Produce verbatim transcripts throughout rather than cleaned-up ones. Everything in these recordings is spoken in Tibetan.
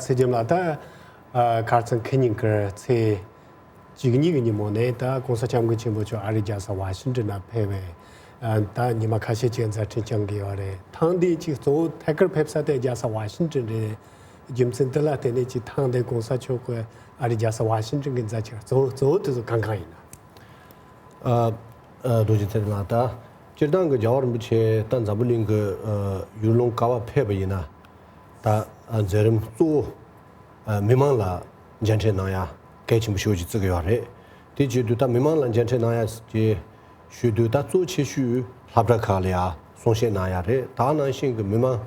ཚེ་རྒྱམ་ལགས། ད་ཨ་ཁ་རྩང་ཁེ་ཉིན་ཀར་ཚེ་བཅུ་གཉིས་ཀྱི་ཉིན་མོ་ནས་ད་༸གོང་ས་༸སྐྱབས་མགོན་ཆེན་པོ་མཆོག་ཨ་རིའི་རྒྱལ་ས་ཝ་ཤིང་ཏོན་ལ་ཕེབས་པའི་ཨ་ད་ཉི་མ་ཁ་ཤས་ཅིག་མཛད་འཕྲིན་བསྐྱངས་ཀྱི་ཡོད་རེད། ཐེངས་འདིའི་ཅིག་གཙོ་བོ་ཐད་ཀར་ཕེབས་ས་དེ་རྒྱལ་ས་ཝ་ཤིང་ཏོན་རེད། རྒྱུ་མཚན་འདི་ལ་བརྟེན་ནས་ཅིག་ཐེངས་འདིའི་༸གོང་ས་མཆོག་གི་ཨ་རིའི་རྒྱལ་ས་ཝ་ཤིང་ཏོན་གྱི་མཛད་འཆར་གཙོ་བོ་གཙོ་བོ་དེ་ཚོ་གང་གང་ཡིན་ན། ཨ་ཨ་རྡོ་རྗེ་ཚེ་རིང་ལགས། ད་སྤྱིར་བཏང་གི་རྒྱལ་བ་རིན་པོ་ཆེ་ད་འཛམ་བུ་གླིང་གི་ཨ་ཡུལ་ལུང་ག་བ་ཕེབས་པ་ཡིན་ན། ད་ཨ་མཛད་རིམ་གཙོ་བོ་ཨ་མི་མང་ལ་མཇལ་འཕྲད་གནང་ཡ་གལ་ཆེན་པོ་ཞེ་པོ་ཅིག་བརྩི་གི་ཡོད་རེད། དེ་བྱེད་དུས་ད་མི་མང་ལ་མཇལ་འཕྲད་གནང་ཡ་ཅེས་ཞུ་དུས་ད་གཙོ་ཆེ་ཤོས་སློབ་གྲྭ་ཁག་ལ་ཡ་གསུང་བཤད་གནང་ཡ་རེད། ད་ནང་བཞིན་གི་མི་མང་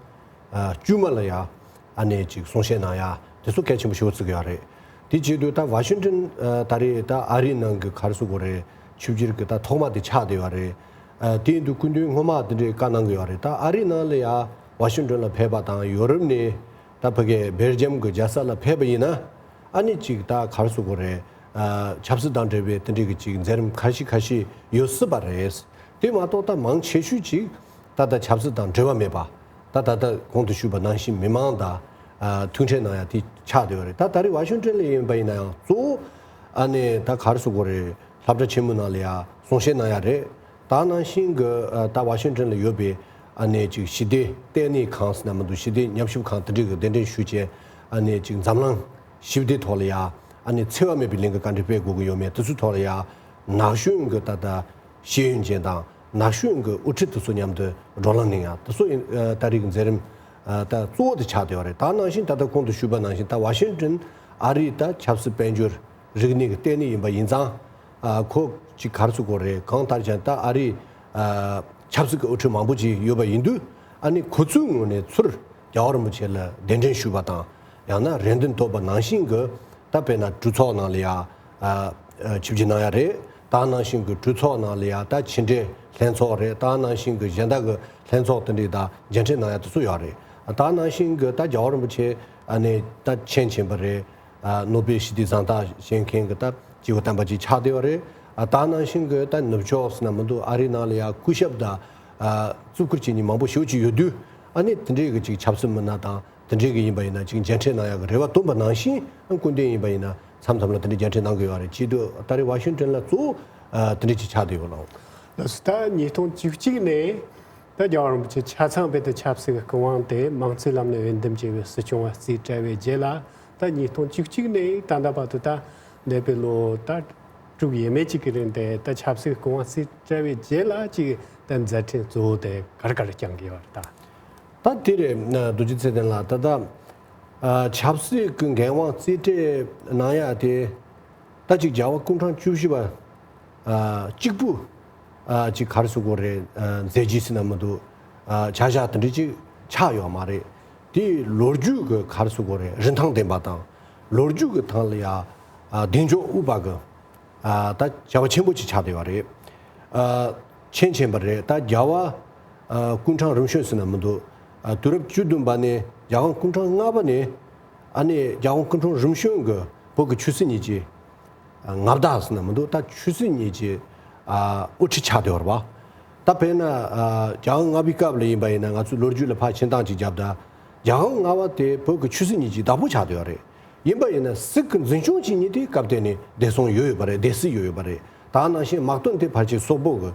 ཨ་དཀྱུས་མ་ལ་ཡ་ཨ་ནེ་ཅིག་གསུང་བཤད་གནང་ཡ་དེ་ཚོ་གལ་ཆེན་པོ་ཞེ་པོ་བརྩི་གི་ཡོད་རེད། དེ་བྱེད་དུས་ད་ཝ་ཤིང་ཏོན་ཨ་ད་རེས་ད་ཨ་རིའི་ནང་གི་ག་རེ་ཟེར་དགོས་རེད། ཆིབས་བསྒྱུར་གི་ད་ཐོག་མ་དེ་ཆགས་བསྡད་ཡོད་རེད། ཨ་དེ་ཡིན་དུས་སྐུ་མདུན་སྔོན་མ་དེ་འདྲའི་བཀའ་གནང་གི་ཡོད་རེད། ད་ཨ་རིའི་ནང་ལ་ཡ་ཝ་ཤིང་ཏོན་ལ་ཕེབས་པ་དང་ཡོ་རོབ་ནས་ད་ཕ་གི་སྦེལ་ཇམ་གི་རྒྱལ་ས་ལ་ཕེབས་པ་ཡིན་ན། ཨ་ནི་ཅིག་ད་ག་རེ་ཟེར་དགོས་རེད། ཨ་ཆབ་སྲིད་དང་འབྲེལ་བའི་དེ་འདྲའི་གི་ཅིག་མཛད་རིམ་ཁ་ཤས་ཁ་ཤས་ཡོད་སྲིད་པ་རེད། དེ་མ་གཏོགས་ད་མང་ཆེ་ཤོས་ཅིག་ད་ལྟ་ཆབ་སྲིད་དང་འབྲེལ་བ་མེད་པ། ད་ད་ལྟ་གོང་དུ་ཞུས་པ་ནང་བཞིན་མི་མང་དང་ཨ་ཐུག་འཕྲད་གནང་ཡ་དེ་ཆགས་བསྡད་ཡོད་རེད། ད་ད་རེས་ཝ་ཤིང་ཏོན་ལ་ཡིན་པ་ཡིན་ན་ཡང་གཙོ་བོ་ཨ་ནི་ད་ག་རེ་ཟེར་དགོས་རེད། སློབ་གྲྭ་ཆེན་མོ་ནང་ལ་ཡ་གསུང་བཤད་གནང་ཡ་རེད། ད་ནང་བཞིན་གྱི་ཨ་ད་ཝ་ཤིང་ཏོན་ལ་ཡོད་པའི་ཨ་ནེ་ཅིག་ཞི་བདེ་ལྟེ་གནས་ཁང་ཟེར་ན་མི་འདུག་ཞི་བདེ་ཉམས་ཞིབ་ཁང་དེ་འདྲའི་གི་གདན་འདྲེན་ཞུས་བྱས་ཨ་ནེ་ཅིག་འཛམ་གླིང་ཞི་བདེ་ཐོག་ལ་ཡ་ཨ་ནེ་འཚེ་བ་མེད་པའི་ལས་འགུལ་ག་འདྲ་སྤེལ་དགོས་ཀྱི་ཡོད་མེད་དེ་ཚོའི་ཐོག་ལ་ཡ་ནག་གཞུང་གི་ད་ལྟ་ཤེས་ཡོན་ཅན་དང་ནག་གཞུང་གི་དབུ་ཁྲིད་དེ་ཚོ་མཉམ་དུ་བགྲོ་གླེང་གནང་ཡ་དེ་ཚོ་ཡིན། ཨ་ད་རེས་ཀྱི་མཛད་རིམ་ཨ་ད་གཙོ་བོ་དེ་ཆགས་བསྡད་ཡོད་རེད། ད་ནང་བཞིན་ད་ལྟ་གོང་དུ་ཞུས་པ་ནང་བཞིན་ད་ཝ་ཤིང་ཏོན་ཨ་རིའི་ད་ཆབ་སྲིད་དཔལ་འབྱོར་རིག་གནས་ཀྱི་ལྟེ་གནས་ཡིན་པ་ཡིན་ཙང་། ཨ་ཁོ་ཅིག་ག་རེ་ཟེར་དགོས་རེད། གང་ལྟར་ཀྱང་ད་ཨ་རིའི་ཨ་ཆབ་སྲིད་ཀྱི་དབུ་ཁྲིད་མང་པོ་ཅིག་ཡོད་པ་ཡིན་དུས་ཨ་ནི་ཁོ་ཚོའི་ངོས་ནས་ཚུར་རྒྱལ་བ་རིན་པོ་ཆེ་ལ་གདན་འདྲེན་ཞུས་པ་དང་ཡང་ན་རེ་འདུན་བཏོན་པ་ནང་བཞིན་གྱི་ད་དཔེར་ན་གྲོས་ཚོགས་ནང་ལ་ཡ་ཨ་ཨ་ཆིབས་བསྒྱུར་གནང་ཡ་རེད། ད་ནང་བཞིན་གྱི་གྲོས་ཚོགས་ནང་ལ་ཡ་ད་ཕྱི་འབྲེལ་ལྷན་ཚོགས་རེད། ད་ནང་བཞིན་གྱི་གཞན་དག་གི་ལྷན་ཚོགས་དེ་འདྲའི་ད་མཇལ་འཕྲད་གནང་ཡ་དེ་ཚོ་ཡོད་རེད། ད་ནང་བཞིན་གྱི་ད་རྒྱལ་བ་རིན་པོ་ཆེ་ཨ་ནི་ད་མཁྱེན་མཁྱེན་པ་རེད། ཨ་ནོ་བེལ་ཞི་བདེའི་གཟེངས་རྟགས་བཞེས་མཁན་གྱི་ད་སྐྱེས་བུ་དམ་པ་ཅིག་ཆགས་བསྡད་ཡོད་རེད། ཨ་ད་ནང་བཞིན་གྱི་ད་ནུབ་ཕྱོགས་ཟེར་ན་མི་འདུག་ཨ་རིའི་ནང་ལ་ཡ་སྐུ་ཞབས་དང་ཨ་བཙུགས་བཀུར་བྱེད་མཁན་མང་པོ་ཞེ་པོ་ཅིག་ཡོད་དུས་ཨ་ནི་དེ་འདྲའི་གི་ཅིག་ཆབ་སྲིད་མི་སྣ་དང་དེ་འདྲའི་གི་ཡིན་པ་ཡིན་ན་ཅིག་མཇལ་འཕྲད་གནང་ཡག་གི་རེ་བ་བཏོན་པ་ནང་བཞིན་སྐུ་མདུན་ཡིན་པ་ཡིན་ན་མཚམས་མཚམས་ལ་དེ་འདྲའི་མཇལ་འཕྲད་གནང་གི་ཡོད་རེད། བྱེད་དུས་ད་རེས་ཝ་ཤིང་ཏོན་ལ་གཙོ་བོ་ཨ་དེ་འདྲའི་ཅིག་ཆགས་བསྡད་ཡོད་ལགས། ལགས་སོ། ད་ཉིས་སྟོང་བཅུ་གཅིག་ནས་ད་རྒྱལ་བ་རིན་པོ་ཆེ་ཆ་ཚང་བོད་དུ་ཆབ་སྲིད་ཀྱི་སྐུ་དབང་དེ་མང་གཙོའི་ལམ་ནས་འོས་འདེམས་བྱས་པའི་སྲིད་སྐྱོང་བ་རྩིས་སྤྲད་པའི་རྗེས་ལ་ད་ཉིས་སྟོང་བཅུ་གཅིག་ནས་ད་ལྟ་བར་དུ་ད་འདས་པའི་ལོ་ད་དྲུག་ཡས་མས་གཅིག་གི་རིང་དེ་ད་ཆབ་སྲིད་སྐུ་དབང་རྩིས་སྤྲད་པའི་རྗེས་ལ་ཅིག་ད་མཛད་འཕྲིན་གཙོ་བོ་དེ་ག་རེ་ག་རེ་བསྐྱངས་ཀྱི་ཡོད་རེད་ད། ད་དེ་རེད། རྡོ་རྗེ་ཚེ་བརྟན་ལགས། ད་ལྟ་ཨ་ཆབ་སྲིད་ཀྱི་འགན་དབང་རྩིས་སྤྲད་གནང་ཡ་དེ་ད་ཅིག་རྒྱལ་བ་སྐུ་ཕྲེང་བཅུ་བཞི་པ་ཨ་གཅིག་པུ་ཨ་ཅིག་ག་རེ་ཟེར་དགོས་རེད། ཨ་མཛད་རྗེས་ཟེར་ན་མི་འདུག་ཨ་བྱ་བཞག་དེ་འདྲ་ཅིག་ཆགས་ཡོད་མ་རེད། དེ་ལོ་རྒྱུས་ཀྱི་ག་རེ་ཟེར་དགོས་རེད། རིན་ཐང་ལྡན་པ་དང་ལོ་རྒྱུས་ཀྱི་ཐང་ལ་ཡ་ཨ་གདེང་འཇོག་དབུས་པ་གི་ཨ་ད་བྱ་བ་ཆེན་པོ་ཅིག་ཆགས་བསྡད་པ་རེད། ཨ་མཁྱེན་མཁྱེན་པ་རེད། ད་རྒྱལ་བ་ཨ་སྐུ་ཕྲེང་རིམ་བྱོན་ཟེར་ན་མི་འདུག་ཨ་དུས་རབས་བཅུ་བདུན་པ་ནས་རྒྱལ་དབང་སྐུ་ཕྲེང་ལྔ་པ་ནས་ཨ་ནི་རྒྱལ་དབང་སྐུ་ཕྲེང་རིམ་བྱོན་གྱི་བོད་ཀྱི་ཆོས་སྲིད་གཉིས་ཀྱི་ཨ་མངའ་བདག་ཟེར་ན་མི་འདུག་ད་ཆོས་སྲིད་གཉིས་ཀྱི་ཨ་དབུ་ཁྲིད་ཆགས་བསྡད་པ་རེད་པ། ད་དཔེར་ན་ཨ་རྒྱལ་དབང་ལྔ་པའི་སྐབས་ལ་ཡིན་པ་ཡིན་ན་ང་ཚོས་ལོ་རྒྱུས་ལ་ཕར་ཕྱིན་སྟངས་ཅིག་བརྒྱབ་ད་རྒྱལ་དབང་ལྔ་པ་དེ་བོད་ཀྱི་ཆོས་སྲིད་གཉིས་ཀྱི་བདག་པོ་ཆགས་བསྡད་པ་རེད། ཡིན་པ་ཡིན་ན་སྲིད་ཀྱི་འཛིན་སྐྱོང་བྱེད་མཁན་དེ་སྐབས་དེ་ནས་བདེ་སྲུང་ཡོད་ཡོད་པ་རེད། སྡེ་སྲིད་ཡོད་ཡོད་པ་རེད། ད་ནང་བཞིན་དམག་དོན་དེ་ཕལ་ཆེར་སོག་པོ་གི་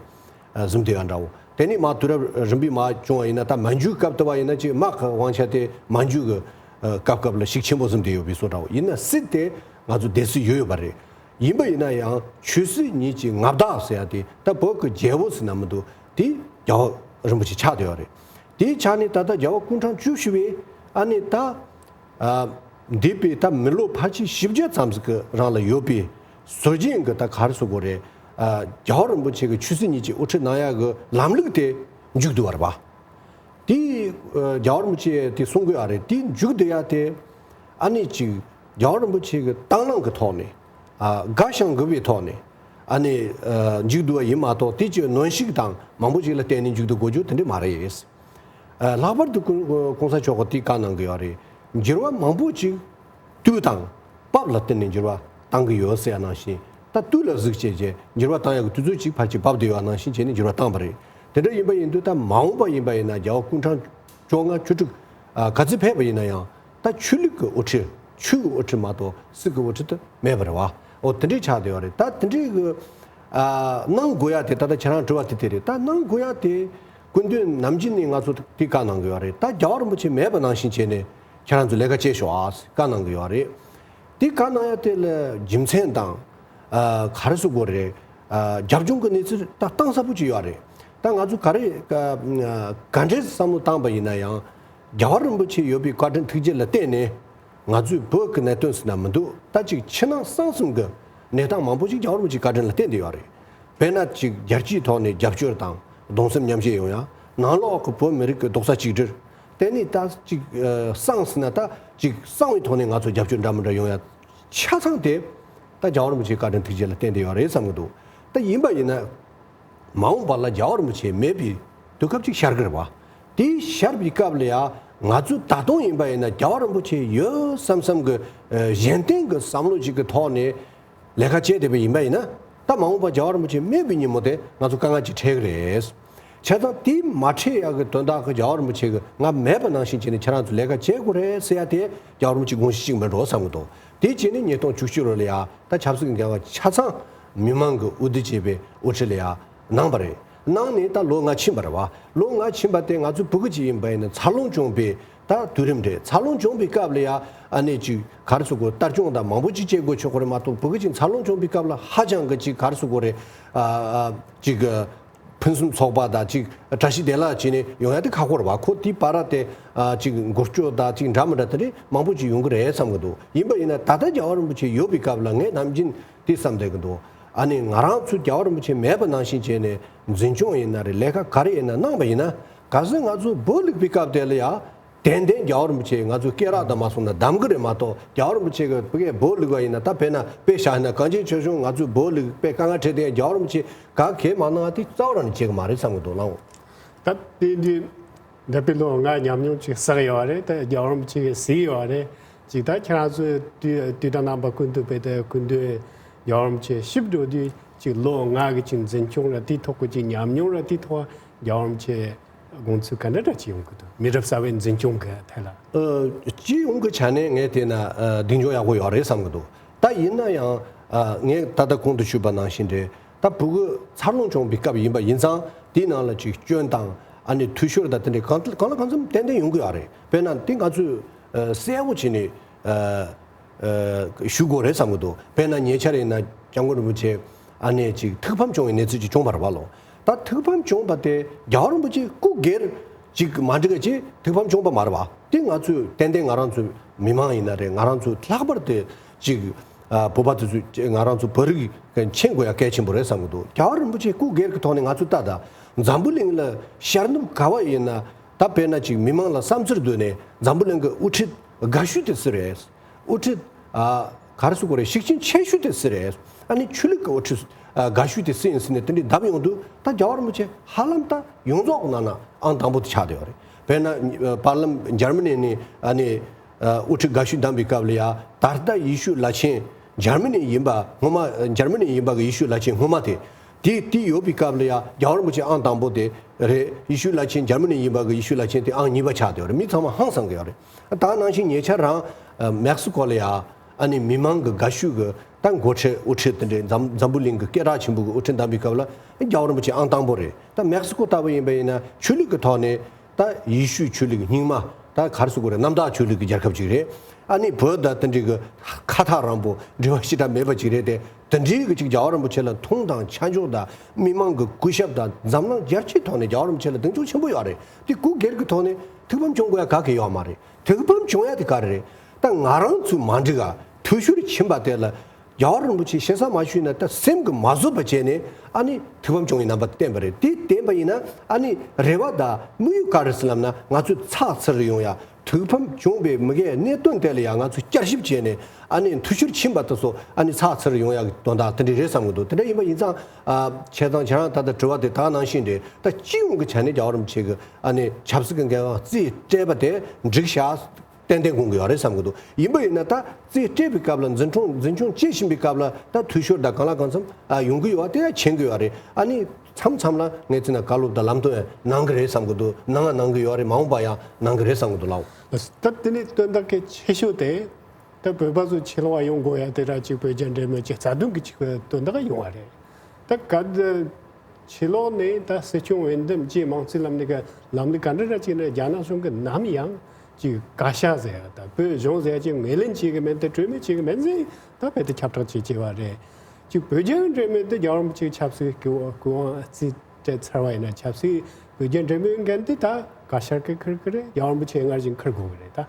ཨ་བཟུང་བསྡད་ཡ་འདྲ་བོ། དེ་ནས་མར་དུས་རབས་རིམ་པས་མར་བྱུང་བ་ཡིན་ན་ད་མན་ཇུའི་སྐབས་དུ་བ་ཡིན་ན་ཅིག་དམག་གི་དབང་ཆ་དེ་མན་ཇུ་གི་ཨ་སྐབས་སྐབས་ལ་ཤུགས་ཆེན་པོ་བཟུང་བསྡད་ཡོད་པའི་བཟོ་འདྲ་བོ། ཡིན་ན་སྲིད་དེ་ང་ཚོ་སྡེ་སྲིད་ཡོད་ཡོད་པ་རེད། ཡིན་པ་ཡིན་ན་ཡང་ཆོས་སྲིད་གཉིས་ཀྱི་མངའ་བདག་ཟེར་ཡ་དེ་ད་བོད་ཀྱི་རྒྱལ་པོ་ཟེར་ན་མི་འདུག་དེ་རྒྱལ་བ་རིན་པོ་ཆེ་ཆགས་བསྡད་ཡོད་རེད། དེའི་ཆ་ནས་ད་ལྟ་རྒྱལ་བ་སྐུ་ཕྲེང་བཅུ་བཞི་པས་ཨ་ནི་ད། ཨ་འདས་པའི་ད་མི་ལོ་ཕལ་ཆེར་བཞི་བརྒྱ་ཙམ་ཞིག་གི་རིང་ལ་ཡོད་པའི་སྲོལ་རྒྱུན་གྱི་ད་ག་རེ་ཟེར་དགོས་རེད། ཨ་རྒྱལ་བ་རིན་པོ་ཆེ་གི་ཆོས་སྲིད་གཉིས་ཀྱི་དབུ་ཁྲིད་གནང་ཡག་གི་ལམ་ལུགས་དེ་མཇུག་བསྡུ་བ་རེད་པ། དེ་ཨ་རྒྱལ་བ་རིན་པོ་ཆེ་དེ་གསུང་གི་ཡོད་རེད། དེ་མཇུག་བསྡུ་ཡག་དེ་ཨ་ནི་ཅིག་རྒྱལ་བ་རིན་པོ་ཆེ་གི་དང་བླངས་ཀྱི་ཐོག་ནས་ཨ་དགའ་ཞིང་གུས་པའི་ཐོག་ནས་ཨ་ནི་ཨ་མཇུག་བསྡུ་བ་ཡིན་མ་གཏོགས་དེ་ཅིག་གནོན་ཤུགས་དང་མང་པོ་ཞིག་ལ་བརྟེན་ནས་མཇུག་བསྡུ་དགོས་རྒྱུ་དེ་འདྲ་མ་རེད། ཨ་ལྷག་པར་དུ་༸གོང་༸གོང་ས་མཆོག་གིས་དེ་བཀའ་གནང་གི་ཡོད་རེད། འགྱུར་བ་མང་པོ་ཅིག་དུས་དང་བབ་ལ་བརྟེན་ནས་འགྱུར་བ་གཏང་གི་ཡོད་ཟེར་ཡ་ནང་བཞིན། ད་དུས་ལ་གཟིགས་བྱས་རྗེས་འགྱུར་བ་གཏང་ཡག་གི་དུས་ཚོད་ཅིག་ཕལ་ཆེར་བབས་བསྡད་ཡོད་པ་ནང་བཞིན་བྱས་ནས་འགྱུར་བ་བཏང་བ་རེད། དེ་འདྲ་ཡིན་པ་ཡིན་དུས་ད་མ་འོངས་པ་ཡིན་པ་ཡིན་ན་རྒྱལ་བ་སྐུ་ཕྲེང་བཅོ་ལྔ་བཅུ་དྲུག་ཨ་ག་ཚོད་ཕེབས་པ་ཡིན་ན་ཡང་ ད་ཆོས་ལུགས་ཀྱི་དབུ་ཁྲིད། ཆོས་ཀྱི་དབུ་ཁྲིད་མ་གཏོགས་སྲིད་ཀྱི་དབུ་ཁྲིད་དུ་མེད་པ་རེད་བ། འོ་དེ་འདྲའི་ཆགས་བསྡད་ཡོད་རེད། ད་དེ་འདྲའི་གི་ཨ་གནང་དགོས་ཡ་དེ། ད་ལྟ་ཁྱེད་རང་དྲི་བ་དེ་དེ་རེད། ད་གནང་དགོས་ཡ་དེ་སྐུ་མདུན་ནམ་རྒྱུན་ནས་ང་ཚོ་དེ་བཀའ་གནང་གི་ཡོད་རེད། ད་རྒྱལ་བ་རིན་པོ་ཆེ་མེད་པ་ནང་བཞིན་བྱས་ནས་ཁྱེད་རང་ཚོ་ལས་ཀ་བྱེད་ཤོག་ཨ་བཀའ་གནང་གི་ཡོད་རེད། དེ་བཀའ་གནང་ཡ་དེ་ལ་རྒྱུ་མཚན་དང་ཨ་ག་རེ་ཟེར་དགོས་རེད། ཨ་རྒྱབ་ལྗོངས་ཀྱི་གནས་ཚུལ་ད་གཏིང་ཟབ་པོ་ཅིག་ཡོད་རེད། ད་ང་ཚོ་ག་རེ་ག་ག་འདྲས་བསམ་བློ་བཏང་པ་ཡིན་ན་ཡང་། རྒྱལ་བ་རིན་པོ་ཆེ་ཡོད་པའི་བཀའ་དྲིན་ཐུགས་རྗེ་ལ་བརྟེན་ནས་ང་ཚོའི་བོད་ཀྱི་གནད་དོན་ཟེར་ན་མི་འདུག་ད་ཅིག་ཕྱི་ནང་གསང་གསུམ་གྱི་གནས་སྟངས་མང་པོ་ཞིག་རྒྱལ་བ་རིན་པོ་ཆེའི་བཀའ་དྲིན་ལ་བརྟེན་ཏེ་ཡོད་རེད། དཔེར་ན་ཅིག་རྒྱལ་སྤྱིའི་ཐོག་ནས་རྒྱབ་སྐྱོར་དང་གདུང་སེམས་མཉམ་བསྐྱེད་ཡོང་ཡ། ནང་ལོགས་ཀྱི་བོད་མི་རིགས་ཀྱི་རྡོག་རྩ་གཅིག་སྒྲིལ། དེ་ནས་ད་ཅིག་ཨ་གསང་ཟེར་ན་ད་ཅིག་གསང་བའི་ཐོག་ནས་ང་ཚོ་རྒྱབ་སྐྱོར་འདྲ་མི་འདྲ་ཡོང་ཡ། ཆ་ཚང་དེ་ད་རྒྱལ་བ་རིན་པོ་ཆེའི་བཀའ་དྲིན་ཐུགས་རྗེ་ལ་བརྟེན་ཏེ་ཡོད་རེད་བསམ་གྱི་འདུག་ད་ཡིན་པ་ཡིན་ན། མ་འོངས་པ་ལ་རྒྱལ་བ་རིན་པོ་ཆེ་མེད་པའི་དུས་སྐབས་ཅིག་ཤར་གི་རེད་བ། དེའི་ཤར་བའི་སྐབས་ལ་ཡང་ང་ཚོས་ད་དུང་ཡིན་པ་ཡིན་ན་རྒྱལ་བ་རིན་པོ་ཆེ་ཡོད་བསམ་བསམ་གི་ཨ་གཞན་བརྟེན་གི་བསམ་བློ་ཞིག་གི་ཐོག་ནས་ལས་ཀ་བྱས་བསྡད་པ་ཡིན་པ་ཡིན་ན། ད་མ་འོངས་པ་རྒྱལ་བ་རིན་པོ་ཆེ་མེད་པའི་ཉིན་མོ་དེ་ང་ཚོ་དཀའ་ངལ་ཅིག་འཕྲད་གི་རེད། བྱས་ཙང་དེ་མ་འཕྲད་ཡག་གི་དོན་དག་གི་རྒྱལ་བ་རིན་པོ་ཆེ་གི་ང་མེད་པ་ནང་བཞིན་བྱས་ནས་ཁྱེད་རང་ཚོ་ལས་ཀ་བྱེད་དགོས་རེད་ཟེར་ཡ་དེ་རྒྱལ་བ་རིན་པོ་ཆེ་དགོངས་གཞི་གཅིག་མིན་འགྲོ་བསམ་གི་འདུག་དེ་བྱས་ནས་ཉིས་སྟོང་བཅུ་གཅིག་ལོ་ལ་ཡ་ད་ཆབ་སྲིད་ཀྱི་འགན་ཁག་ཆ་ཚང་མི་མང་གི་འོས་བསྡུ་བྱས་པའི་དབུ་ཁྲིད་ལ་ཡ་གནང་པ་རེད། གནང་ནས་ད་ལོ་ལྔ་ཕྱིན་པ་རེད་བ། ལོ་ལྔ་ཕྱིན་པ་དེ་ང་ཚོའི་བོད་ཀྱི་ཅིག་ཡིན་པ་ཡིན་ན་འཚར་ལོངས་བྱུང་བའི་ད་དུས་རིམ་རེད། འཚར་ལོངས་བྱུང་བའི་སྐབས་ལ་ཡ་ཨ་ནི་ཅིག་ག་རེ་ཟེར་དགོས། ལྟ་སྐྱོང་དང་མང་པོ་ཅིག་བྱེད་དགོས་ཆོག་གི་རེད་མ་གཏོགས། བོད་ཀྱི་ཅིག་འཚར་ལོངས་བྱུང་བའི་སྐབས་ལ་ཧ་ཅང་གི་ཅིག་ག་རེ་ཟེར་དགོས་རེད། ཨ་ཨ་ཅིག་ཕུན་སུམ་ཚོགས་པ་དང་ཅིག་བཀྲ་ཤིས་བདེ་ལེགས་བྱས་ནས་ཡོང་ཡ་དེ་ཁག་པོ་རེད་བ། ཁོ་དེའི་བར་དེ་ཨ་ཅིག་འགུལ་སྐྱོད་དང་ཅིག་འདྲ་མི་འདྲ་དེ་འདྲ་མང་པོ་ཅིག་ཡོང་གི་རེད་བསམ་གི་འདུག་ཡིན་པ་ཡིན་ན་ད་ལྟ་རྒྱལ་བ་རིན་པོ་ཆེ་ཡོད་པའི་སྐབས་ལ་ངས་ནམ་རྒྱུན་དེ་བསམ་བསྡད་གི་འདུག་ཨ་ནི་ང་རང་ཚོ་རྒྱལ་བ་རིན་པོ་ཆེ་མེད་པ་ནང་བཞིན་བྱས་ནས་འཛིན་སྐྱོང་ཡིན་ན་རེད། ལས་ཀ་ག་རེ་ཡིན་ན་གནང་པ་ཡིན་ན། གལ་སྲིད་ང་ཚོ་བོད་ལུགས་པའི་སྐབས་དེ་ལ་ཡ། ཏན་ཏན་རྒྱལ་བ་རིན་པོ་ཆེ་ང་ཚོའི་སྐེ་རགས་དང་མ་སོང་ན་གདམ་གི་རེད་མ་གཏོགས། རྒྱལ་བ་རིན་པོ་ཆེ་གི་བོད་ཀྱི་བོད་ལུགས་པ་ཡིན་ན། ད་དཔེར་ན་དཔེ་བཞག་ན་གངས་ཅན་ཆོས་གཞུང་ང་ཚོའི་བོད་ལུགས་དཔེ་དཀའ་ངལ་འཕྲད་དེ་རྒྱལ་བ་རིན་པོ་ཆེ་ག་གེ་མ་གནང་བ་དེ་རྩ་བ་རང་ནས་བྱེད་གི་མ་རེད་བསམ་གི་འདུག་ལགས། ད་དེ་འདི་འདས་པའི་ལོ་ལྔ་ཉམས་མྱོང་ཅིག་བསགས་ཡོད་རེད། ད་རྒྱལ་བ་རིན་པོ་ཆེ་གིས་གཟིགས་ཡོད་རེད། ཅིག་ད་ཁྱེད་རང་ཚོའི་དུས་དུས་དང་རྣམ་པ་ཀུན་ཏུ་དཔེ་དེ་སྐུ་མདུན་རྒྱལ་བ་རིན་པོ་ཆེ་ཞིབ་འགྲོ་དུས་ཅིག་ལོ་ལྔ་གི་ཅིག་འཛིན་སྐྱོང་ར་དེའི་ཐོག་གི་ཅིག་ཉམས་མྱོང་ར་དེའི་ཐོག་རྒྱལ་བ་རིན་པོ་ཆེ། དགོངས་ཚུལ་ག་འདྲ་འདྲ་ཅིག་ཡོང་གི་འདུག་མི་རབས་གསར་བའི་འཛིན་སྐྱོང་གི་ཐད་ལ། ཨ་སྤྱི་ཡོངས་ཀྱི་ཆ་ནས་ངས་བལྟས་ན་ཨ་གདེང་འཇོག་ཡག་པོ་ཡོད་རེད་བསམ་གི་འདུག་ད་ཡིན་ན་ཡང་ཨ་ངས་ད་ལྟ་གོང་དུ་ཞུས་པ་ནང་བཞིན་རེད། ད་བོད་ཀྱི་འཚར་ལོངས་བྱུང་བའི་སྐབས་ཡིན་པ་ཡིན་ཙང་། དེའི་ནང་ལ་ཅིག་སྐྱོན་དང་ཨ་ནི་འཐུས་ཤོར་དང་དེ་འདྲའི་གང་གང་ལ་གང་འཚམ་ཏན་ཏན་ཡོང་གི་ཡོད་རེད། དཔེར་ན་དེ་ང་ཚོས་ཨ་གསལ་པོ་བྱས་ནས་ཨ། ཨ་ཞུ་དགོས་རེད་བསམ་གྱི་འདུག་དཔེར་ན་ཉེ་ཆར་ཡིན་ན་སྐྱབས་མགོན་རིན་པོ་ཆེ་ཨ་ནེ་ཅིག་ཐུགས་ཕམ་བྱུང་བའི་གནས་ཚུལ་ཅིག་བྱུང་བ་རེད་བ་ལོ། ད་ཐུགས་ཕམ་བྱུང་བ་དེ་རྒྱལ་བ་རིན་པོ་ཆེ་སྐུ་སྒེར་ཅིག་མ་འགྲིག་ག་ཅིག་ཐུགས་ཕམ་བྱུང་བ་མ་རེད་བ། དེ་ང་ཚོས་ཏན་ཏན་ང་རང་ཚོའི་མི་མང་ཡིན་ན་རེད། ང་རང་ཚོས་ལྷག་པར་དུ་ཅིག་ཨ་བོད་པ་དེ་ཚོས་ང་རང་ཚོ་བོད་རིགས་མཁྱེན་དགོས་ཡ་གལ་ཆེན་པོ་རེད་བསམ་གྱི་འདུག་རྒྱལ་བ་རིན་པོ་ཆེ་སྐུ་སྒེར་གྱི་ཐོག་ནས་ང་ཚོས་ལྟ་ད་འཛམ་བུ་གླིང་ལ་ཤར་ནུབ་ག་བ་ཡིན་ན། ད་དཔེར་ན་ཅིག་མི་མང་ལ་བསམ་ཚུལ་བཏོན་ནས་འཛམ་བུ་གླིང་གི་དབུ་ཁྲིད་དགའ་ཤོས་དེ་སུ་རེད། དབུ་ཁྲིད་ཨ་ག་རེ་ཟེར་དགོས་རེད། ཤུགས་རྐྱེན་ཆེ་ཤོས་དེ་སུ་རེད། ཨ་ནི་ཆོས་ལུགས་ཀྱི་དབུ་ཁྲིད་ཨ་དགའ་ཤོས་དེ་སུ་ཡིན་ཟེར་ནས་དེ་འདྲའི་བརྡབ་ཡོང་དུས། ད་རྒྱལ་བ་རིན་པོ་ཆེ་ཧ་ལམ་ད་ཡོངས་རྫོགས་ཀྱི་ནང་ན་ཨང་དང་པོ་དེ་ཆགས་བསྡད་ཡོད་རེད། དཔེར་ན་ཨ་བར་ལམ་འཇར་མ་ནི་ནས་ཨ་ནི་ཨ་དབུ་ཁྲིད་དགའ་ཤོས་བདམས་པའི་སྐབས་ལ་ཡ། ད་ལྟ་ཡེ་ཤུ་བླ་ཆེན་འཇར་མ་ནི་ཡིན་པ་སྔོན་མ། འཇར་མ་ནི་ཡིན་པ་གི་ཡེ་ཤུ་བླ་ཆེན་སྔོན་མ་དེ། དེ་དེ་ཡོད་པའི་སྐབས་ལ་ཡ་རྒྱལ་བ་རིན་པོ་ཆེ་ཨང་དང་པོ་དེ་རེད། ཡེ་ཤུ་བླ་ཆེན་འཇར་མ་ནི་ཡིན་པ་གི་ཡེ་ཤུ་བླ་ཆེན་དེ་ཨང་གཉིས་པ་ཆགས་བསྡད་ཡོད་རེད། མི་ཚང་མ་ཧང་སང་གི་ཡོད་རེད། ད་ནང་བཞིན་ཉེ་ཆར་རང་ཨ་མེག་སི་ཀོ་ལ་ཡ་ཨ་ནི་མི་མང་གི་དགའ་ཤོས་གི་ད་འགོ་ཁྲིད་དབུ་ཁྲིད་དེ་འདྲའི་འཛམ་འཛམ་བུ་གླིང་གི་སྐད་གྲགས་ཆེན་པོ་གི་དབུ་ཁྲིད་བདམས་པའི་སྐབས་ལ་རྒྱལ་བ་རིན་པོ་ཆེ་ཨང་དང་པོ་རེད། ད་མེག་སི་ཀོ་ལྟ་བུ་ཡིན་པ་ཡིན་ན་ཆོས་ལུགས་ཀྱི་ཐོག་ནས་ད་ཡེ་ཤུའི་ཆོས་ལུགས་རྙིང་མ། ད་ག་རེ་ཟེར་དགོས་རེད། གནམ་བདག་ཆོས་ལུགས་ཀྱི་རྒྱལ་ཁབ་ཅིག་རེད། ཨ་ནི་བོད་དང་དེ་འདྲའི་གི་ཁ་ཐག་རིང་པོ་འབྲེལ་བ་ཞེ་དྲག་མེད་པ་ཅིག་རེད་དེ། དེ་འདྲའི་གི་ཅིག་རྒྱལ་བ་རིན་པོ་ཆེ་ལ་མཐོང་དང་ཆ་འཇོག་དང་མི་མང་གི་གུས་ཞབས་དང་འཛམ་གླིང་རྒྱལ་སྤྱིའི་ཐོག་ནས་རྒྱལ་བ་རིན་པོ་ཆེ་ལ་གདེང་འཇོག་ཆེན་པོ་ཡོད་རེད། དེ་སྐུ་སྒེར་གི་ཐོག་ནས་ཐུགས་ཕམ་བྱུང་དགོས་ཡ་ག་གེ་ཡོད་མ་རེད། ཐུགས་ཕམ་བྱུང་ཡ་དེ་ག་རེ་རེད། ད་ང་རང་ཚོའི་མ་འགྲིག་ག་འཐུས་ཤོར་ཕྱིན་པ་དེ་ལ་རྒྱལ་བ་རིན་པོ་ཆེ་ཞེ་ས་མ་ཞུས་ན་ད་སེམས་ཀྱིས་མ་བཟོད་པ་བྱས་ནས་ཨ་ནི་ཐུགས་ཕམ་བྱུང་བའི་རྣམ་པ་བསྟན་པ་རེད། དེ་བསྟན་པ་ཡིན་ན་ཨ་ནི་རེ་བ་དང་དམིགས་ཡུལ་ག་རེ་ཟེར་ལབ་ན། ང་ཚོས་ཚགས་ཚུད་རེ་ཡོང་ཡ། ཐུགས་ཕམ་བྱུང་བའི་མི་སྒེར་གནད་དོན་དེ་ལ་ཡང་ང་ཚོས་བསྐྱར་ཞིབ་བྱས་ནས་ཨ་ནི་འཐུས་ཤོར་ཕྱིན་པ་དེ་ཚོ་ཨ་ནི་ཚགས་ཚུད་རེ་ཡོང་ཡག་གི་དོན་དག་དེ་འདྲ་རེད་བསམ་གྱི་འདུག་དེ་འདྲ་ཡིན་པ་ཡིན་ཙང་ཨ་བྱས་ཙང་ཁྱེད་རང་ད་ལྟ་དྲི་བ་དེ་ད་ག་ནང་བཞིན་རེད། ད་སྤྱི་ཡོངས་ཀྱི་ཆ་ནས་རྒྱལ་བ་རིན་པོ་ཆེ་གི་ཨ་ནི་ཆབ་སྲིད་ཀྱི་འགན་དབང་རྩིས་སྤྲད་པ་དེ་འགྲིག་ཤག་ཏན་ཏན་དགོངས་ཀྱི་ཡོད་རེད་བསམ་གྱི་འདུག་ཡིན་པ་ཡིན་ན་ད་རྩིས་སྤྲད་པའི་སྐབས་ལ་འཛིན་སྐྱོང་འཛིན་སྐྱོང་བྱེད་བཞིན་པའི་སྐབས་ལ་ད་འཐུས་ཤོར་དང་གང་ལ་གང་འཚམ་ཨ་ཡོང་གི་ཡོད་པ་དེ་ཡང་མཁྱེན་གྱི་ཡོད་རེད། ཨ་ནི། མཚམས་མཚམས་ལ་ངས་བརྩིས་ན་བཀའ་སློབ་དང་ལམ་སྟོན་གནང་གི་རེད་བསམ་གི་འདུག་གནང་ང་གནང་གི་ཡོད་རེད། མ་འོངས་པ་ཡང་གནང་གི་རེད་བསམ་གི་འདུག་ལགས། ད་དེ་ནས་དོན་དག་གལ་ཆེ་ཤོས་དེ། ད་བོད་པ་ཚོ་ཕྱི་ལོགས་ཡོང་དགོས་ཡ་དེ་ར་ཅིག་བོད་རྒྱ་འབྲེལ་མོལ་གྱི་རྩ་དོན་གྱི་ཅིག་དོན་དག་ཡོང་བ་རེད། ད་ག་ད་ཕྱི་ལོགས་ནས་ད་སྲིད་སྐྱོང་འོས་འདེམས་ཀྱི་མང་གཙོའི་ལམ་ནས་ག་ལམ་ལུགས་ག་འདྲ་ར་ཅིག་ནས་རྒྱ་ནག་གཞུང་གི་ནམ་ཡང་ཅིག་བཀའ་ཤག་ཟེར་ཡ་ད་བོད་གཞུང་ཟེར་ཡ་ཅིག་ངོས་ལེན་བྱེད་གི་མེད་དེ་གྲོས་མོལ་བྱེད་གི་མེད་ཟེར་ད་བོད་དུ་ཁྱབ་བསྒྲགས་བྱེད་བྱེད་བ་རེད། ཅིག་བོད་རྒྱ་འབྲེལ་མོལ་དེ་རྒྱལ་བ་རིན་པོ་ཆེའི་ཆབ་སྲིད་སྐུ་སྐུ་དབང་རྩིས་སྤྲད་ཚར་བ་ཡིན་ན་ཆབ་སྲིད་བོད་རྒྱ་འབྲེལ་མོལ་འགན་དེ་ད་བཀའ་ཤག་གི་ཁུར་གི་རེད། རྒྱལ་བ་རིན་པོ་ཆེ་སྔར་བཞིན་ཁུར་དགོས་གི་རེད་ད།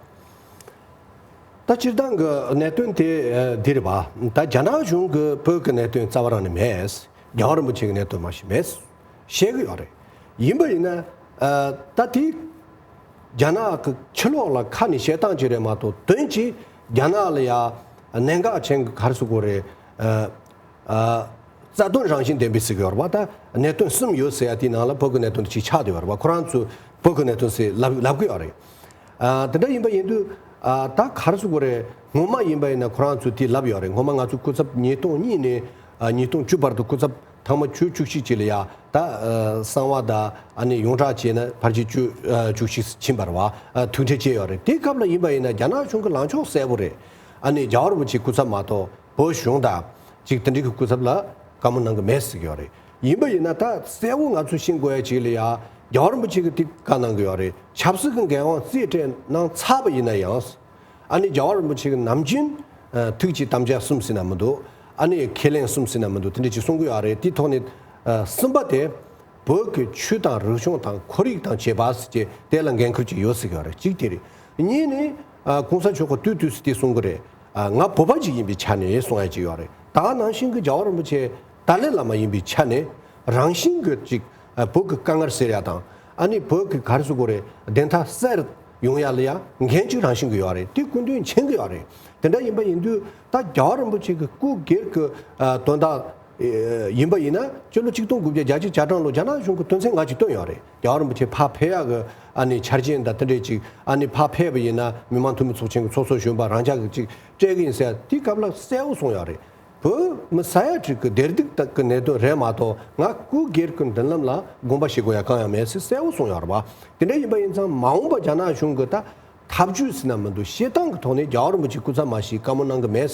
ད་སྤྱིར་བཏང་གི་གནད་དོན་དེ་ཨ་འདི་རེད་པ། ད་རྒྱ་ནག་གཞུང་གི་བོད་ཀྱི་གནད་དོན་རྩ་བ་རང་ནས་མེད། རྒྱལ་བ་རིན་པོ་ཆེ་གི་གནད་དོན་མ་ཞིག་མེད། བཤད་གི་ཡོད་རེད། ཡིན་པ་ཡིན་ན་ཨ་ད་དེ་རྒྱ་ནག་གི་ཕྱི་ལོགས་ལ་ཁ་ནས་བཤད་སྟངས་ཅིག་རེད་མ་གཏོགས་དོན་གྱིས་རྒྱ་ནག་ལ་ཡ་གནད་འགག་ཆེན་གི་ག་རེ་ཟེར་དགོས་རེད། ཨ། ཨ། རྩ་དོན་རང་བཞིན་ལྡན་པའི་ཟེར་གི་ཡོད་རེད་པ། ད་གནད་དོན་གསུམ་ཡོད་ཟེར་ཡ་དེའི་ནང་ལ་བོད་ཀྱི་གནད་དོན་དེ་གཅིག་ཆགས་བསྡད་ཡོད་རེད་པ། ཁོ་རང་ཚོས་བོད་ཀྱི་གནད་དོན་ཟེར་ལབ་ལབ་གི་ཡོད་རེད། ཨ། དེ་འདྲ་ཡིན་པ་ཡིན་དུས་ཨ། ད་ག་རེ་ཟེར་དགོས་རེད། སྔོན་མ་ཡིན་པ་ཡིན་ན་ཁོ་རང་ཚོས་དེ་ལབ་ཡོད་རེད། སྔོན་མ་ང་ཚོའི་སྐུ་ཚབ་ཉིས་སྟོང་གཉིས་ནས་ཨ། ཉིས་སྟོང་བཅུ་བར་དུ་སྐུ་ཚབ་ཐེངས་མ་བཅུ་བཅུ་གཅིག་ཅིག་ལ་ཡ་ད་ཨ། གསང་བ་དང་ཨ་ནི་ཡོངས་གྲགས་བྱས་ན་ཕལ་ཆེར་བཅུ་ཨ། བཅུ་གཅིག་ཕྱིན་པ་རེད་པ། ཨ། ཐུག་འཕྲད་བྱས་ཡོད་རེད། དེའི་སྐབས་ལ་ཡིན་པ་ཡིན་ན་རྒྱ་ནག་གཞུང་གི་ལངས་ཕྱོགས་གསལ་པོ་རེད། ཨ་ནི་རྒྱལ་བ་རིན་པོ་ཆེའི་སྐུ་ཚབ་མ་གཏོགས་བོད་གཞུང་དང་ཅིག་དེ་འདྲའི་གི་སྐུ་ཚབ་ལ་བཀའ་མོལ་གནང་གི་མེད་ཟེར་གི་ཡོད་རེད། ཡིན་པ་ཡིན་ན་ད་གསལ་བོ་ང་ཚོས་ཤེས་དགོས་ཡ་ཅིག་ལ་ཡ་རྒྱལ་བ་རིན་པོ་ཆེ་གི་དེ་བཀའ་གནང་གི་ཡོད་རེད། ཆབ་སྲིད་ཀྱི་འགན་དབང་རྩིས་སྤྲད་གནང་ཚར་བ་ཡིན་ན་ཡང་། ཨ་ནི་རྒྱལ་བ་རིན་པོ་ཆེ་གི་ནམ་རྒྱུན་ཨ། ཐུགས་ཀྱི་དམ་བཅའ་གསུམ་ཟེར་ན་མི་འདུག་ཨ་ནི་ཁས་ལེན་གསུམ་ཟེར་ན་མི་འདུག་དེ་འདྲ་ཅིག་གསུང་གི་ཡོད་རེད། དེའི་ཐོག་ནས་ཨ། གསུམ་པ་དེ། བོད་ཀྱི་ཆོས་དང་རིག་གཞུང་དང་ཁོར་ཡུག་དང་བཅས་པ་ཟེར་གྱི་དེ་ལ་འགན་ཁུར་གྱི་ཡོད་ཟེར་གྱི་ཡོད་རེད། གཅིག་དེ་རེད། གཉིས་ནི་ཨ། གོང་ས་མཆོག་གིས་དུས་དུས་སུ་དེ་གསུང་གི་རེད། ཨ། ང་བོད་པ་ཅིག་ཡིན་པའི་ཆ་ནས་གསུང་ཡ་ཅིག་ཡོད་རེད། ད་ནང་བཞིན་གྱི་རྒྱལ་བ་རིན་པོ་ཆེ་ཏཱ་ལའི་བླ་མ་ཡིན་པའི་ཆ་ནས་རང་བཞིན་གྱི་ཅིག་ཨ། བོད་ཀྱི་དཀའ་ངལ་སེལ་ཡ་དང་ཨ་ནི་བོད་ཀྱི་ག་རེ་ཟེར་དགོས་རེད། བདེན་མཐའ་གསལ་ཡོང་ཡ་ལ་ཡ་འགན་ཅིག་རང་བཞིན་གྱི་ཡོད་རེད། དེ་སྐུ་མདུན་མཁྱེན་གྱི་ཡོད་རེད། དེ་འདྲ་ཡིན་པ་ཡིན་དུས་ད་རྒྱལ་བ་རིན་པོ་ཆེ་གི་སྐུ་སྒེར་གྱི་ཨ། དོན་དག་ཡིན་པ་ཡིན་ན་སྤྱི་ལོ་ཆིག་སྟོང་དགུ་བརྒྱ་བརྒྱད་ཅུ་གྱ་གྲངས་ལོ་རྒྱ་ནག་གཞུང་གི་དོན་ཚན་ལྔ་ཅིག་བཏོན་ཡོད་རེད། རྒྱལ་བ་རིན་པོ་ཆེ་ཕར་ཕེབས་ཡག་གི་ཨ་ནི་ཆ་རྐྱེན་དང་དེ་འདྲས་ཅིག་ཨ་ནི་ཕར་ཕེབས་པ་ཡིན་ན་མི་དམངས་འཐུས་མི་ཚོགས་ཆེན་གྱི་ཚོགས་གཙོ་གཞོན་པ་རང་འཇགས་ཀྱི་ཅིག་སྤྲད་གི་ཡིན་ཟེར་དེའི་སྐབས་ལ་གསལ་བོ་གསུངས་ཡོད་རེད། བོད་མི་ས་ཡ་དྲུག་གི་བདེ་སྡུག་དག་གི་གནད་དོན་རེད་མ་གཏོགས་ང་སྐུ་སྒེར་གྱི་མདུན་ལམ་ལ་དགོངས་པ་བཞེས་དགོས་ཡ་གང་ཡང་མེད་ཟེར་གསལ་བོ་གསུངས་ཡོད་རེད་པ། དེ་འདྲ་ཡིན་པ་ཡིན་ཙང་མ་འོངས་པ་རྒྱ་ནག་གཞུང་གི་ད། ཐབས་ཇུས་ཟེར་ན་མི་འདུག་བཤད་སྟངས་ཀྱི་ཐོག་ནས་རྒྱལ་བ་རིན་པོ་ཆེ་སྐུ་ཚབ་མ་ཞིག་བཀའ་མོལ་གནང་གི་མེད་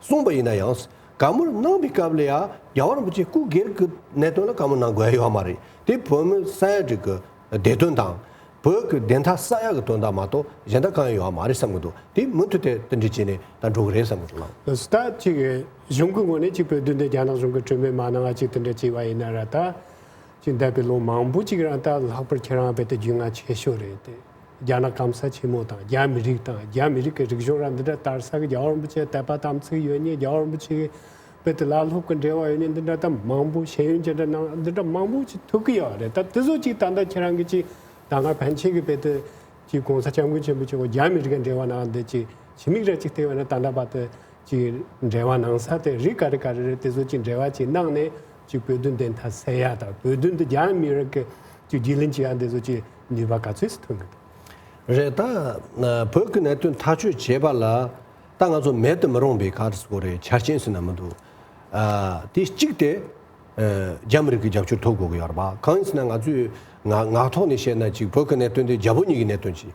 གསུངས་པ་ཡིན་ན་ཡང་། བཀའ་མོལ་གནང་བའི་སྐབས་ལ་ཡང་རྒྱལ་བ་རིན་པོ་ཆེ་སྐུ་སྒེར་གྱི་གནད་དོན་ལ་བཀའ་མོལ་གནང་དགོས་ཡ་ཡོད་མ་རེད། དེ་བོད་མི་ས་ཡ་དྲུག་གི་བདེ་དོན་དང་། བོད་ཀྱི་བདེན་མཐའ་གསལ་ཡག་གི་དོན་དག་མ་གཏོགས་གཞན་དག་གང་ཡང་ཡོད་མ་རེད་བསམ་གྱི་འདུག་དེ་མུ་མཐུད་དེ་དེ་འདྲ་བྱས་ནས་ད་འགྲོ་གི་རེད་བསམ་གྱི་འདུག་ལགས། ད་ཅིག་གཞུང་གི་ངོས་ནས་ཅིག་བོད་དོན་དེ་རྒྱ་ནག་གཞུང་གི་གྲོས་མོལ་མ་གནང་བ་ཅིག་དེ་འདྲ་བྱས་པ་ཡིན་ན་ར་ད། ཅིག་འདས་པའི་ལོ་མང་པོ་ཅིག་རིང་ད་ལྷག་པར་ཁྱེད་རང་རྦད་དེ་རྒྱུས་མངའ་ཆེ་ཤོས་རེད་དེ། རྒྱ་ནག་སྐམ་ས་ཆེན་མོ་དང་རྒྱ་མི་རིགས་དང་རྒྱ་མི་རིགས་ཀྱི་རིག་གཞུང་ར་འདི་འདྲ་དར་ས་གི་རྒྱལ་བ་རིན་པོ་ཆེ་དད་པ་དམ་ཚིག་ཡོད་མཁན། རྒྱལ་བ་རིན་པོ་ཆེ་རྦད་དེ་ལ་སློབ་ཀྱི་འབྲེལ་བ་ཡོད་མཁན་འདི་འདྲ་ད་མང་པོ་ཤེས་ཡོན་ཅན་འདྲ་ནང་འདི་འདྲ་མང་པོ་ཅིག་ཐུག་གི་ཡོད་རེད། ད་དེ་ཚོ་ཅིག་ད་ལྟ་ཁྱེད་རང་གི་ཅིག་ད་སྔར་ཕན་ཆད་ཀྱི་རྦད་དེ་ཅིག་གོང་ས་སྐྱབས་མགོན་ཆེན་པོ་མཆོག་རྒྱ་མི་རིགས་ཀྱི་འབྲེལ་བ་ནང་འདི་ཅིག་ཕྱི་མིག་ར་ཅིག་བལྟས་པ་ན་ད་ལྟ་བར་དུ་ཅིག་འབྲེལ་བ་གནང་ས་དེ་རིགས་ག་རེ་ག་རེ་རེད། དེ་ཚོ་ཅིག་འབྲེལ་བ་ཅིག་གནང་ནས་ཅིག་བོད་དོན་བདེན་མཐའ་གསལ་ཡ་དང་བོད་དོན་དེ་རྒྱ་མི་རིགས་ཀྱི་ཅིག་རྒྱུས་ལོན་བྱེད་ཡ་འདི་ཚོ་ཅིག་ནུས་པ་ག་ཚོད་ཅིག་ཐོན་གི་འདུག་རེད། ད་བོད་ཀྱི་གནད་དོན་ཐག་གཅོད་བྱེད་པ་ལ་ད་ང་ཚོ་མེད་དུ་མི་རུང་བའི་ག་རེ་ཟེར་དགོས་རེད། ཆ་རྐྱེན་ཟེར་ན་མི་འདུག་ཨ། དེ་གཅིག་དེ། ཨ། རྒྱ་མི་རིགས་ཀྱི་རྒྱབ་སྐྱོར་ཐོབ་དགོས་ཀྱི་ཡོད་རེད་པ། གང་ཡིན་ཟེར་ན་ང་ཚོས་ངག་ངག་ཐོག་ནས་བཤད་ན་ཅིག་བོད་ཀྱི་གནད་དོན་དེ་རྒྱ་བོད་གཉིས་ཀྱི་གནད་དོན་ཅིག་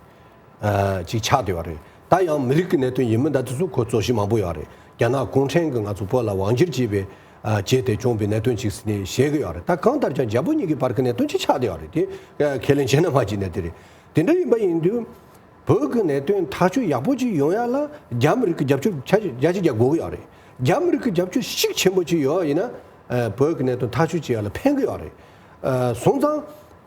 ཨ། ཅིག་ཆགས་བསྡད་ཡོད་རེད། ད་ཡང་མི་རིགས་ཀྱི་གནད་དོན་ཡིན་མིན་ད་དེ་ཚོ་ཁོ་རྩོད་གཞི་མང་པོ་ཡོད་རེད། རྒྱ་ནག་གུང་ཁྲན་གྱིས་ང་ཚོ་བོད་ལ་དབང་སྒྱུར་བྱས་པའི་ཨ། བྱས་ཏེ་བྱུང་བའི་གནད་དོན་ཅིག་ཟེར་ནས་བཤད་ཀྱི་ཡོད་རེད། ད་གང་ལྟར་ཀྱང་རྒྱ་བོད་གཉིས་ཀྱི་བར་གྱི་གནད་དོན་ཅིག་ཆགས་བསྡད་ཡོད་རེད། དེ་ཨ། ཁས་ལེན་བྱས་ན་མ་བྱས་ན་དེ་རེད། དེ་འདྲ་ཡིན་པ་ཡིན་དུས། བོད་ཀྱི་གནད་དོན་ཐག་གཅོད་ཡག་པོ་ཅིག་ཡོང་ཡ་ལ་རྒྱ་མི་རིགས་ཀྱི་རྒྱབ་སྐྱོར་བྱ་བྱ་ཅིག་རྒྱག་དགོས་ཀྱི་ཡོད་རེད། རྒྱ་མི་རིགས་ཀྱི་རྒྱབ་སྐྱོར་ཤུགས་ཆེན་པོ་ཅིག་ཡོད་ཡིན་ན། ཨ། བོད་ཀྱི་གནད་དོན་ཐག་གཅོད་བྱེད་ཡ་ལ་ཕན་གྱི་ཡོད་རེད། ཨ། སོང་ཙང་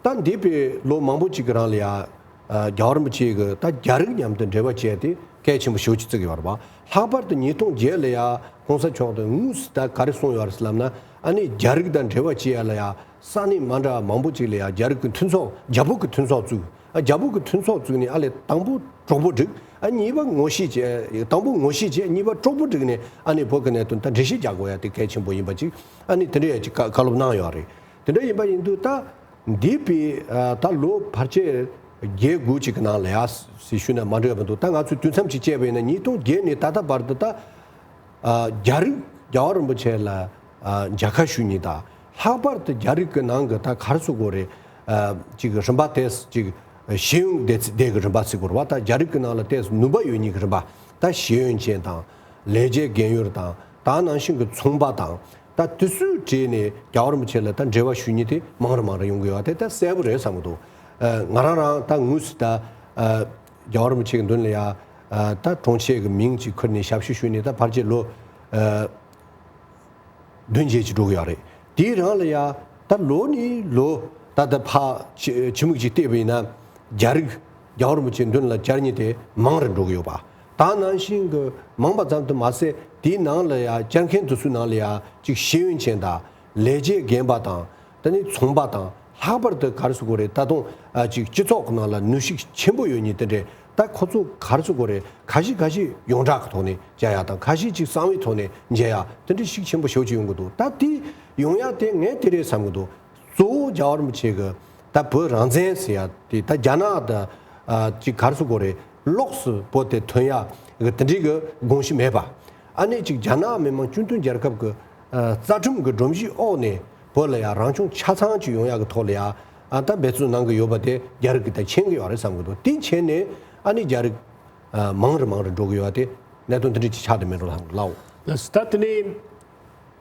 ད་འདས་པའི་ལོ་མང་པོ་ཅིག་གི་རིང་ལ་ཡ། ཨ། རྒྱལ་བ་རིན་པོ་ཆེ་གིས་ད་རྒྱ་རིགས་མཉམ་དུ་འབྲེལ་བ་བྱས་ཏེ་གལ་ཆེན་པོ་ཞེ་པོ་ཅིག་བརྩི་གི་ཡོད་རེད་པ། ལྷག་པར་དུ་ཉིས་སྟོང་བརྒྱད་ལ་ཡ་གོང་ས་མཆོག་དང་དངོས་སུ་ད་ག་རེ་གསུངས་ཡོད་རེད་ཟེར་ལབ་ན། ཨ་ནི་རྒྱ་རིགས་དང་འབྲེལ་བ་བྱེད་ཡ་ལ་ཡ་ས་གནས་མ་འདྲ་བ་མང་པོ་ཅིག་ལ་ཡ་རྒྱ་རིགས་ཀྱི་མཐུན་ཚོགས། རྒྱ་བོད་ཀྱི་མཐུན་ཚོགས་བཙུགས། ཨ། རྒྱ་བོད་ཀྱི་མཐུན་ཚོགས་བཙུགས་ནས་ཨ་ལས་དང་པོ་གྲོགས་པོ་བསྒྲིགས། ཨ། གཉིས་པ་ངོ་ཤེས་བྱས། དང་པོ་ངོ་ཤེས་བྱས། གཉིས་པ་གྲོགས་པོ་བསྒྲིགས་ནས་ཨ་ནི་བོད་ཀྱི་གནད་དོན་ད་འགྲེལ་བཤད་རྒྱག་དགོས་ཡ་དེ་གལ་ཆེན་པོ་ཡིན་པ་ཅིག་ཨ་ནི་དེ་འདྲ་ཡ་ཅིག་བཀའ་བཀའ་སློབ་གནང་ཡོད་རེད། དེ་འདྲ་ཡིན་པ་ཡིན་དུས་ད་འདས་པའི་ཨ། ད་ལོ་ཕལ་ཆེར་བརྒྱད་དགུ་ཅིག་གི་ནང་ལ་ཡ་ཞུས་ན་མ་འགྲིག་པ་འདུག་ད་ང་ཚོས་དུས་མཚམས་ཅིག་བཅད་པ་ཡིན་ན་ཉིས་སྟོང་བརྒྱད་ནས་ད་ལྟ་བར་དུ་ད། ཨ། རྒྱ་རིགས་རྒྱལ་བ་རིན་པོ་ཆེ་ལ་ཨ། མཇལ་ཁ་ཞུ་མཁན་དང་། ལྷག་པར་དུ་རྒྱ་རིགས་ཀྱི་ནང་གི་ད་ག་རེ་ཟེར་དགོས་རེད། ཨ་ཅིག་རིམ་པ་དེ་ཅིག་ཤེས་ཡོན་སྡེ་ཚན་དེ་གི་རིམ་པ་ཟེར་དགོས་རེད་བ། ད་རྒྱ་རིགས་ཀྱི་ནང་ལ་དེ་ནུས་པ་ཡོད་མཁན་གྱི་རིམ་པ། ད་ཤེས་ཡོན་ཅན་དང་། ལས་བྱེད་རྒན་ཡོལ་དང་། ད་ནང་བཞིན་གྱི་ཚོང་པ་དང་། ད་དེ་ཚོའི་གྲས་ནས་རྒྱལ་བ་རིན་པོ་ཆེ་ལ་ད་འབྲེལ་བ་ཞུ་མཁན་དེ་མང་རུ་མང་རུ་ཡོང་གི་ཡོད་པ་དེ་ད་གསལ་པོ་རེད་བསམ་གྱི་འདུག་ཨ་ང་རང་རང་ད་དངོས་སུ་ད་ཨ་རྒྱལ་བ་རིན་པོ་ཆེ་གི་མདུན་ལ་ཡ་ཨ་ད་དྲུང་ཆེ་གི་མིང་ཅིག་ཁུར་ནས་ཞབས་ཞུ་ཞུས་ནས་ད་ཕལ་ཆེར་ལོ་ཨ་བདུན་བརྒྱད་ཅིག་འགྲོ་གི་ཡོད་རེད། དེའི་རིང་ལ་ཡ་ད་ལོ་ནས་ལོ་ད་ད་ཕ་ཕྱི་ཕྱི་མིག་ཅིག་བལྟས་པ་ཡིན་ན་རྒྱ་རིགས་རྒྱལ་བ་རིན་པོ་ཆེ་མདུན་ལ་བཅར་མཁན་དེ་མང་རུ་འགྲོ་གི་ཡོད་པ། ད་ནང་བཞིན་གྱི་མང་པ་ཙམ་དུ་མ་ཟད་དེའི་ནང་ལ་ཡ་བཅར་མཁན་དེ་ཚོའི་ནང་ལ་ཡ་ཅིག་ཤེས་ཡོན་ཅན་དང་། ལས་བྱེད་རྒན་པ་དང་། དེ་ནས་ཚོང་པ་དང་། ལྷག་པར་དུ་ག་རེ་ཟེར་དགོས་རེད། ད་དུང་ཨ་ཅིག་སྤྱི་ཚོགས་ཀྱི་ནང་ལ་ནུས་ཤུགས་ཆེན་པོ་ཡོད་མཁན་དེ་འདྲས། ད་ཁོ་ཚོ་ག་རེ་ཟེར་དགོས་རེད། ཁ་ཤས་ཁ་ཤས་ཡོངས་གྲགས་ཀྱི་ཐོག་ནས་མཇལ་ཡག་དང་། ཁ་ཤས་ཅིག་གསང་བའི་ཐོག་ནས་མཇལ་ཡག་དེ་འདྲས་ཤུགས་ཆེན་པོ་ཞེ་པོ་ཅིག་ཡོང་གི་འདུག་ད་དེ་ཡོང་ཡག་དེ་ངས་དེ་རེད་བསམ་གྱི་འདུག་གཙོ་བོ་རྒྱལ་བ་རིན་པོ་ཆེ་གི་ད་བོད་རང་བཙན་ཟེར་ཡག་དེ། ད་རྒྱ་ནག་ད་ཨ་ཅིག་ག་རེ་ཟེར་དགོས་རེད། ལོགས་སུ་བོད་དེ་ཐོན་ཡག་གི་དེ་འདྲའི་གི་དགོངས་གཞི་མེད་པ། ཨ་ནེ་ཅིག་རྒྱ་ནག་མི་དམངས་སྤྱི་མཐུན་རྒྱལ་ཁབ་ཀྱི་ཨ་རྩ་ཁྲིམས་ཀྱི་སྒྲོམ་གཞིའི་འོག་ནས་བོད་ལ་ཡང་རང་སྐྱོང་ཆ་ཚང་ཅིག་ཡོང་ཡག་གི་ཐོག་ལ་ཡང་ཨ་ད་འབད་བརྩོན་གནང་གི་ཡོད་པ་དེ་རྒྱ་རིགས་ཀྱིས་ད་མཁྱེན་གྱི་ཡོད་རེད་བསམ་གྱི་འདུག་དེ་མཁྱེན་ནས་ཨ་ནེ་རྒྱ་རིགས་ཨ་མང་རུ་མང་རུ་འགྲོ་གི་ཡོད་པ་དེ་གནད་དོན་དེ་འདྲ་ཅིག་ཆགས་བསྡད་མེད་འགྲོ་ལགས། ལགས་སོ། ད་དེ་ནས་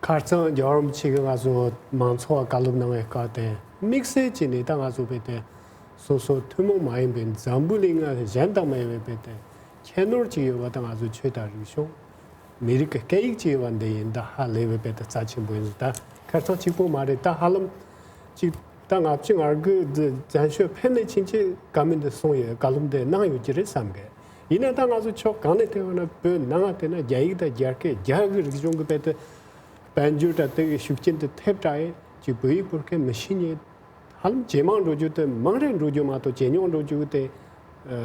ཁ་རྩང་རྒྱལ་བ་རིན་པོ་ཆེ་གིས་ང་ཚོ་མང་ཚོགས་ལ་བཀའ་སློབ་གནང་བའི་སྐབས་དེ་དམིགས་བསལ་བྱས་ནས་ད་ང་ཚོ་བོད་དེ་སོ་སོ་ཐུན་མོང་མ་ཡིན་པའི་འཛམ་བུ་གླིང་ང་གཞན་དང་མ་ཡིན་པའི་བོད་དེ་ཁྱད་ནོར་ཅིག་ཡོད་པ་དང་། ང་ཚོ་ཆོས་དང་རིག་གཞུང་། མི་རིགས་ཀྱི་སྐད་ཡིག་ཅིག་ཡོད་པ་འདི་ཡིན། ད་ཧ་ལས་པའི་དཔེ་ད་རྩ་ཆེན་པོ་ཡིན། ད་ཁ་སང་གཅིག་པོ་མ་རེད། ད་ཧ་ལམ་ཅིག་ད་ལྔ་བཅུ་ང་དགུ་འདི་བཙན་བྱོལ་ཕེབས་ནས་ཕྱིན་ཆད་བཀའ་མོལ་འདི་གསུངས་ཡོད། བཀའ་སློབ་འདི་གནང་ཡོད་ཀྱི་རེད་བསམ་གི། ཡིན་ན་ད་ང་ཚོ་ཕྱོགས་གང་ནས་བལྟས་ཡོང་ན་བོད་ནང་ང་བལྟས་ན་རྒྱ་ཡིག་དང་རྒྱ་སྐད། རྒྱ་གི་རིག་གཞུང་གི་དཔེ་དེ་དཔལ་འབྱོར་དང་དེ་གི་ཤུགས་རྐྱེན་དེ་ཐེབས་དྲགས་ཡས་ཅིག་བོད་ཡིག་བོད་སྐད་མི་ཤེས་མཁན་ཧ་ལམ་ཇེ་མང་འགྲོ་རྒྱུ་དེ། མང་རེ་འགྲོ་རྒྱུ་མ་གཏོགས་ཇེ་ཉུང་འགྲོ་རྒྱུ་དེ། ཨ་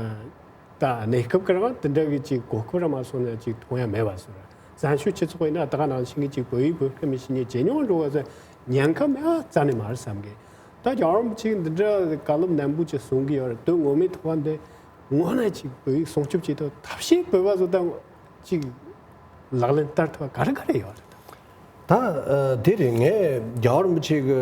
ད་གནས་སྐབས་ཀྱི་རང་དེ་འདྲ་གི་ཅིག་གོ་སྐབས་རང་མ་སོང་ན་ཅིག་མཐོང་ཡ་མེད་པ་བཟོ་ར། བཙན་བྱོལ་སྤྱི་ཚོགས་ཡིན་ན་ད་ག་ནང་བཞིན་གྱི་ཅིག་བོད་ཡིག་བོད་སྐད་མི་ཤེས་མཁན་ཇེ་ཉུང་འགྲོ་བ་ཟེར་ཉེན་ཁ་མེད་པ་རྩ་ནས་མ་རེད་བསམ་གི། ད་རྒྱལ་བ་རིན་པོ་ཆེ་འདི་འདྲ་བཀའ་སློབ་ནན་པོ་ཅིག་གསུང་གི་ཡོད་རེད། དོན་ངོ་མའི་ཐོག་འདི་དངོས་གནས་ཅིག་བོད་ཡིག་སྲུང་སྐྱོབ་བྱེད་ཐུབ། ཐབས་ཤེས་བོད་པ་ཚོ་ད་ཅིག་ལག་ལེན་བསྟར་ཐུབ་པ་ག་རེ་ག་རེ་ཡོད་རེད། ད་ཨ་དེ་རེད། ངས་རྒྱལ་བ་རིན་པོ་ཆེ་གི་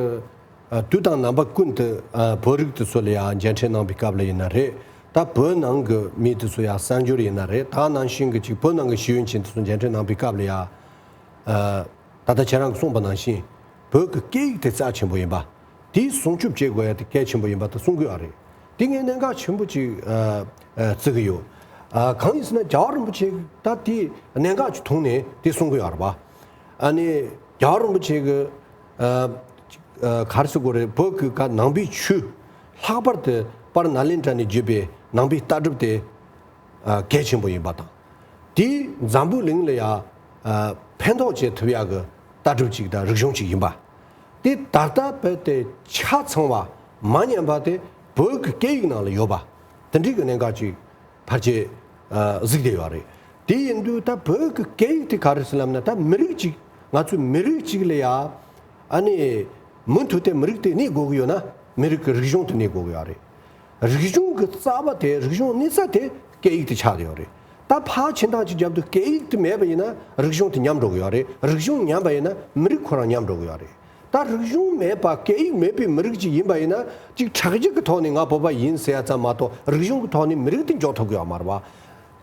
ཨ་དུས་དང་རྣམ་པ་ཀུན་ཏུ་ཨ་བོད་རིགས་དེ་ཚོ་ལ་ཡང་མཇལ་འཕྲད་གནང་པའི་སྐབས་ལ་ཡིན་ན་རེད། ད་བོད་ནང་གི་མི་དེ་ཚོ་ཡང་གསར་འབྱོར་ཡིན་ན་རེད། ད་ནང་བཞིན་གྱི་ཅིག་བོད་ནང་གི་ཤེས་ཡོན་ཅན་དེ་ཚོ་མཇལ་འཕྲད་གནང་པའི་སྐབས་ལ་ཡང་ཨ་ད་ལྟ་ཁྱེད་རང་གིས་གསུངས་པ་ནང་བཞིན་བོད་ཀྱི་སྐད་ཡིག་དེ་རྩ་ཆེན་པོ་ཡིན་པ། དེའི་སྲུང་སྐྱོབ་བྱེད་དགོས་ཡ་དེ་གལ་ཆེན་པོ་ཡིན་པ་དེ་གསུང་གི་ཡོད་རེད། དེ་ངས་གནད་འགག་ཆེན་པོ་ཅིག་ཨ་ཨ་བརྩི་གི་ཡོད། ཨ་གང་ཡིན་ཟེར་ན་རྒྱལ་བ་རིན་པོ་ཆེ་ད་དེ་གནད་འགག་ཅིག་མཐོང་ནས་དེ་གསུང་གི་ཡོད་རེད་པ། ཨ་ནི་རྒྱལ་བ་རིན་པོ་ཆེ་གི་ཨ་ཨ་ག་རེ་ཟེར་དགོས་རེད། བོད་ཀྱི་ག་ནང་པའི་ཆོས། ལྷག་པར་དུ་པར་ནཱ་ལེནྡྲ་ནས་བརྒྱུད་པའི་ནང་པའི་ལྟ་གྲུབ་དེ་ཨ་གལ་ཆེན་པོ་ཡིན་པ་དང་། དེས་འཛམ་བུ་གླིང་ལ་ཡང་ཨ་ཕན་ཐོགས་བྱེད་ཐུབ་ཡག་གི་ལྟ་གྲུབ་ཅིག་དང་རིག་གཞུང་ཅིག་ཡིན་པ། དེ་ད་ལྟ་བོད་དེ་ཆ་ཚང་བ་མ་ཉམས་པ་དེ་བོད་ཀྱི་སྐད་ཡིག་ནང་ལ་ཡོད་པ། དེ་འདྲའི་གི་གནད་འགག་ཅིག་ཕལ་ཆེར་ཨ་གཟིགས་བསྡད་ཡོད་རེད། དེ་ཡིན་དུས་ད་བོད་ཀྱི་སྐད་ཡིག་དེ་ག་རེ་ཟེར་ལབ་ན། ད་མི་རིགས་ཅིག་ང་ཚོའི་མི་རིགས་ཅིག་ལ་ཡང་ཨ་ནི་མུ་མཐུད་དེ་མི་རིགས་དེ་གནས་དགོས་ཀྱི་ཡོད་ན་མི་རིགས་ཀྱི་རིག་གཞུང་དེ་གནས་དགོས་ཀྱི་ཡོད་རེད། རིག་གཞུང་གི་རྩ་བ་དེ། རིག་གཞུང་གནས་ས་དེ་སྐད་ཡིག་དེ་ཆགས་བསྡད་ཡོད་རེད། ད་ཕར་ཕྱིན་སྟངས་ཅིག་བརྒྱབ་དུས་སྐད་ཡིག་དེ་མེད་པ་ཡིན་ན་རིག་གཞུང་དེ་ཉམས་འགྲོ་གི་ཡོད་རེད། རིག་གཞུང་ཉམས་པ་ཡིན་ན་མི་རིགས་ཁོ་རང་ཉམས་འགྲོ་གི་ཡོད་རེད། ད་རིག་གཞུང་མེད་པ་སྐད་ཡིག་མེད་པའི་མི་རིགས་ཅིག་ཡིན་པ་ཡིན་ན་ཅིག་ཁྲག་རྒྱུད་ཀྱི་ཐོག་ནས་ང་བོད་པ་ཡིན་ཟེར་ཡ་ཙམ་མ་གཏོགས་རིག་གཞུང་གི་ཐོག་ནས་མི་རིགས་དེ་འཇོག་ཐུབ་ཀྱི་ཡོད་མ་རེད་པ།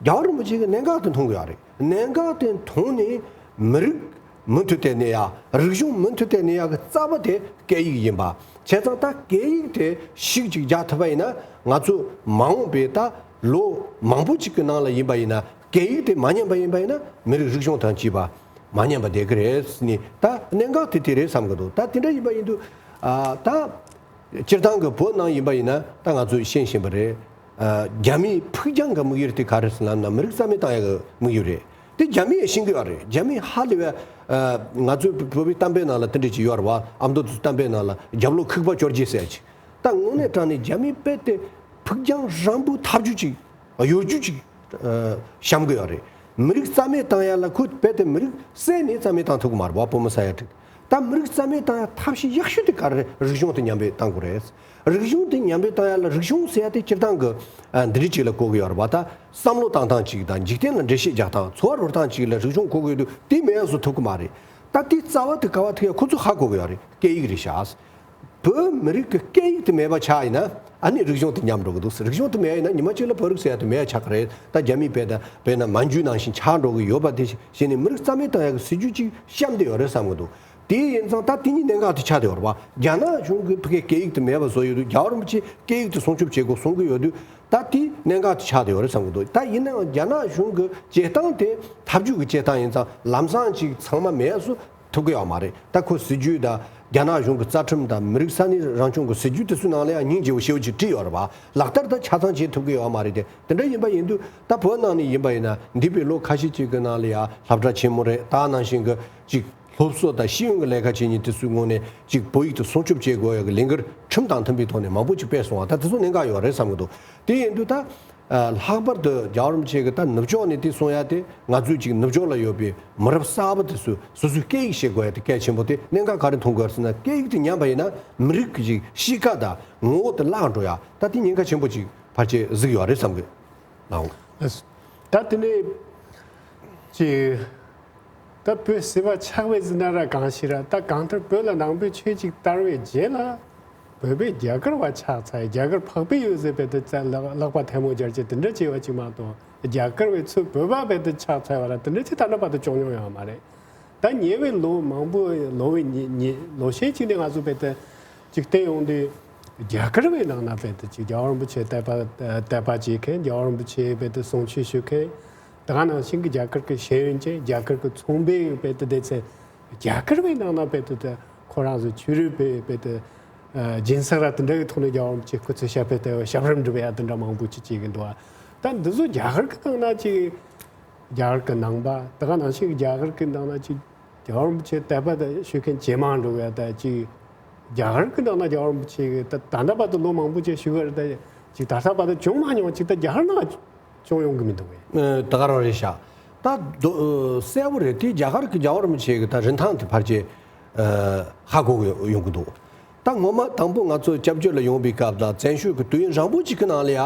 རྒྱལ་བ་རིན་པོ་ཆེ་གིས་གནད་འགག་དེ་མཐོང་གི་ཡོད་རེད། གནད་འགག་དེ་མཐོང་ནས་མི་རིགས་མུ་མཐུད་དེ་གནས་ཡ། རིག་གཞུང་མུ་མཐུད་དེ་གནས་ཡ་གི་རྩ་བ་དེ་སྐད་ཡིག་ཡིན་པ། བྱས་ཙང་ད་སྐད་ཡིག་དེ་ཤུགས་ཅིག་རྒྱག་ཐུབ་པ་ཡིན་ན་ང་ཚོ་མ་འོངས་པའི་ད་ལོ་མང་པོ་ཅིག་གི་ནང་ལ་ཡིན་པ་ཡིན་ན་སྐད་ཡིག་དེ་མ་ཉམས་པ་ཡིན་པ་ཡིན་ན་མི་རིགས་རིག་གཞུང་དང་བཅས་པ་མ་ཉམས་པ་བསྡད་ཀྱི་རེད་ཟེར་ནས། ད་གནད་འགག་དེ་དེ་རེད་བསམ་གྱི་འདུག་ད་དེ་འདྲ་ཡིན་པ་ཡིན་དུས་ཨ་ད། སྤྱིར་བཏང་གི་བོད་ནང་ཡིན་པ་ཡིན་ན་ད་ང་ཚོས་ཤེས་བཞིན་པ་རེད། ཨ་རྒྱ་མིའི་ཕུགས་རྒྱང་གི་དམིགས་ཡུལ་དེ་ག་རེ་ཟེར་ལབ་ན་མི་རིགས་རྩ་མེད་བཏང་ཡག་གི་དམིགས་ཡུལ་རེད། དེ་རྒྱ་མིས་ཤེས་ཀྱི་ཡོད་རེད། རྒྱ་མི་ཧ་ལས་པའི་ཨ་ང་ཚོའི་བོད་པའི་གཏམ་དཔེ་ནང་ལ་དེ་འདྲ་ཅིག་ཡོད་རེད་པ། ཨ་མདོ་ཚོའི་གཏམ་དཔེ་ནང་ལ་རྒྱབ་ལོགས་ཁུག་པ་སྐྱོར་རྒྱུ་ཟེར་ཡ་ཅིག་ད་དངོས་གནས་དྲང་གནས་རྒྱ་མིས་རྦད་དེ་ཕུགས་རྒྱང་རིང་པོ་ཐག་གཅོད་ཅིག་གཡོ་སྒྱུ་ཅིག་ཨ་བཤམས་ཀྱི་ཡོད་རེད། མི་རིགས་རྩ་མེད་བཏང་ཡ་ལ་ཁོས་རྦད་དེ་མི་རིགས་བསད་ནས་རྩ་མེད་བཏང་ཐུབ་ཀྱི་མ་རེད་པ། བོད་མི་ས་ཡ་དྲུག་ད་མི་རིགས་རྩ་མེད་བཏང་ཡ་ཐབས་ཤེས་ཡག་ཤོས་དེ་ག་རེ་རེད། རིག་གཞུང་དེ་ཉམས་པོ་བཏང་དགོས་རེད། རིག་གཞུང་དེ་ཉམས་པོ་བཏང་ཡ་ལ་རིག་གཞུང་ཟེར་ཡ་དེ་སྤྱིར་བཏང་གི་ཨ་འདི་འདྲ་ཅིག་ལ་གོ་གི་ཡོད་རེད་པ། ད་བསམ་བློ་བཏང་སྟངས་ཅིག་དང་འཇིག་རྟེན་ལ་འགྲེལ་བཤད་རྒྱག་སྟངས། འཚོ་བ་རོལ་སྟངས་ཅིག་ལ་རིག་གཞུང་གོ་གི་ཡོད་དུས་དེ་མེད་པ་བཟོ་ཐུབ་ཀྱི་མ་རེད། ད་ ད་དེའི་རྩ་བ་དེ་ག་བ་ཐུག་ཡ་ཁོ་ཚོ་ཧ་གོ་གི་ཡོད་རེད། སྐད་ཡིག་རེད་ཤག་བོད་མི་རིགས་ཀྱི་སྐད་ཡིག་དེ་མེད་པ་ཆགས་ཡིན་ན་ཨ་ནི་རིག་གཞུང་དེ་ཉམས་འགྲོ་གི་འདུག་རིག་གཞུང་དེ་མེད་ཡིན་ན་ཉི་མ་གཅིག་ལ་བོད་རིགས་ཟེར་ཡ་དེ་མེད་ཡ་ཆགས་ཀྱི་རེད། ད་རྒྱ་མིའི་བོད་དང་བོད་ན་མན་ཇུའི་ནང་བཞིན་ཆགས་འགྲོ་གི་ཡོད་པ་དེ་བྱས་ནས་མི་རིགས་རྩ་མེད་བཏང་ཡ་གི་སྲིད་ཇུས་གཅིག་བཤམས་བསྡད་ཡོད་རེད་བསམ་གི་འདུག་དེ་ཡིན་ཙང་ད་དེ་གཉིས་གནད་འགག་དེ་ཆགས་བསྡད་ཡོད་རེད་བ། རྒྱ་ནག་གཞུང་གིས་ཕ་གིའི་སྐད་ཡིག་དེ་མེད་པ་བཟོ་ཡོད་དུས་རྒྱལ་བ་རིན་པོ་ཆེ་སྐད་ཡིག་དེ་སྲུང་སྐྱོབ་བྱེད་དགོས་གསུང་གི་ཡོད་དུས། ད་དེ་གནད་འགག་དེ་ཆགས་བསྡད་ཡོད་རེད་བསམ་གི་འདུག་ད་ཡིན་ནའང་རྒྱ་ནག་གཞུང་གི་བྱེད་སྟངས་དེ་ཐབས་ཇུས་ཀྱི་བྱེད་སྟངས་ཡིན་ཙང་ལམ་སང་ཅིག་ཚང་མ་མེད་སུ་ཐུབ་ཀྱི་ཡོད་མ་རེད། ད་ཁོ་སྲིད་ཇུས་དང་རྒྱ་ནག་གཞུང་གི་རྩ་ཁྲིམས་དང་མི་རིགས་ས་གནས་རང་སྐྱོང་གི་སྲིད་ཇུས་དེ་ཚོའི་ནང་ལ་ཡང་སྙིང་རྗེ་བོ་ཞེ་པོ་ཅིག་བྲིས་ཡོད་རེད་བ། ལག་བསྟར་ད་ཆ་ཚང་བྱེད་ཐུབ་ཀྱི་ཡོད་མ་རེད་དེ། དེ་འདྲ་ཡིན་པ་ཡིན་དུས་ད་བོད་ནང་ནས་ཡིན་པ་ཡིན་ན་འདས་པའི་ལོ་ཁ་ཤས་ཅིག་གི་ནང་ལ་ཡང་སློབ་གྲྭ་ཆེན་མོ་རེད། ད་ནང་བཞིན་གྱི་ཅིག་སློབ་གསོ་དང་ཤེས་ཡོན་གྱི་ལས་ཀ་བྱེད་མཁན་དེ་ཚོའི་ངོས་ནས་ཅིག་བོད་ཡིག་དེ་སྲུང་སྐྱོབ་བྱེད་དགོས་ཡ་གི་ལས་འགུལ་ཁྲིམས་དང་མཐུན་པའི་ཐོག་ནས་མང་པོ་ཅིག་སྤེལ་སོང་བ། ད་དེ་ཚོ་གནད་འགག་ཡོད་རེད་བསམ་གྱི་འདུག་དེ་ཡིན་དུས་ད་ལྷག་པར་དུ་རྒྱལ་བ་རིན་པོ་ཆེ་གི་ད་ནུབ་ཕྱོགས་ནས་དེ་གསུང་ཡ་དེ་ང་ཚོས་ཅིག་ནུབ་ཕྱོགས་ལ་ཡོད་པའི་མི་རབས་གསར་པ་དེ་ཚོས་སོ་སོའི་སྐད་ཡིག་ཤེས་དགོས་ཡ་དེ་གལ་ཆེན་པོ་དེ། གནད་འགག་ག་རེ་མཐོང་དགོས་ཟེར་ན་སྐད་ཡིག་དེ་ཉམས་པ་ཡིན་ན་མི་རིགས་ཀྱི་ཅིག་གཤིས་ཀ་དང་ངོ་བོ་དེ་བརླག་འགྲོ་ཡ། ད་དེ་ཉེན་ཁ་ཆེན་པོ་ཅིག་ཕལ་ཆེར་གཟིགས་ཡོད་རེད་བསམ་གི་ལགས། ད་དེ་ནས་ཅིག་ད་བོད་ཟེར་བ་ཆགས་པའི་ཟིན་ན་ར་གང་ཞིག་ར། ད་གང་ལྟར་བོད་ལ་ནང་པའི་ཆོས་ཅིག་དར་བའི་རྗེས་ལ་བོད་པའི་རྒྱ་གར་བ་ཆགས་ཚར། རྒྱ་གར་འཕགས་པའི་ཡུལ་ཟེར་བས་དེ་ལག་པ་ཐལ་མོ་སྦྱར་གྱི་དེ་འདྲ་བྱས་པ་ཅིག་མ་གཏོགས་རྒྱ་གར་བའི་ཚུལ་བོད་པ་བས་དེ་ཆགས་ཚར་བ་ར་དེ་འདྲ་ཅིག་ད་ལྟ་བར་དུ་བྱུང་མྱོང་ཡོད་མ་རེད། ད་ཉེ་བའི་ལོ་མང་པོ་ལོ་བའི་ཉི་ཉི་ལོ་ཤས་ཅིག་ནས་ང་ཚོ་བས་དེ་ཅིག་བལྟས་ཡོང་དུས་རྒྱ་གར་བའི་ནང་ན་བས་དེ་ཅིག་རྒྱལ་བ་རིན་པོ་ཆེ་དད་པ་དད་པ་བྱེད་མཁན། རྒྱལ་བ་རིན་པོ་ཆེ་བས་དེ་གསུང་ཆོས་ཞུ་མཁན། ད་ག་ནང་བཞིན་གྱི་རྒྱ་གར་གྱི་ཤེས་ཡོན་ཅན། རྒྱ་གར་གྱི་ཚོང་པའི་བེད་དུ་བསྡད་ཚེ་རྒྱ་གར་བའི་ནང་ན་བེད་དུ་དེ་ཁོ་རང་ཚོ་ཆོས་རིག་པའི་བེད་དུ་སྦྱིན་སྲེག་ར་དེ་འདྲ་གི་ཐོག་ནས་རྒྱལ་བ་རིན་པོ་ཆེ་སྐུ་ཚེ་ཞབས་པད་བརྟན་པའི་ཞབས་རིམ་སྒྲུབ་ཡ་དེ་འདྲ་མང་པོ་ཅིག་བྱེད་ཀྱི་འདུག་ད་འདི་ཚོ་རྒྱ་གར་གྱི་ནང་ན་ཅིག་རྒྱ་གར་གྱི་ནང་པ་ད་ག་ནང་བཞིན་གྱི་རྒྱ་གར་གྱི་ནང་ན་ཅིག་རྒྱལ་བ་རིན་པོ་ཆེ་དད་པ་དང་ཞུ་མཁན་ཇེ་མང་འགྲོ་གི་ཡ། ད་ཅིག་རྒྱ་གར་གྱི་ནང་ན་རྒྱལ་བ་རིན་པོ་ཆེ་གི་ད་ད་ལྟ་བར་དུ་ལོ་མང་པོ་ཅིག་བཞུགས་ཡོད་རེད། ད་ཅིག་ད་ལྟ་བར་དུ་བྱུང་མ་མྱོང་ཅིག་ད་རྒྱ་གར་ནང་བྱུང་ཡོང་གི་མི་འདུག་གས། ཨ། ད་ག་རང་རེད་ཤག་ད་དོ་ཨ་གསལ་པོ་རེད། དེ་རྒྱ་གར་གྱི་རྒྱལ་བ་རིན་པོ་ཆེ་གི་ད་རིན་ཐང་དེ་ཕལ་ཆེར་ཨ་ཧ་གོ་གི་ཡོང་གི་འདུག་ད་ངོ་མ་དང་པོ་ང་ཚོ་སྐྱབས་བཅོལ་ལ་ཡོང་པའི་སྐབས་དང་བཙན་བྱོལ་གྱི་དུས་ཡུན་རིང་པོ་ཅིག་གི་ནང་ལ་ཡ་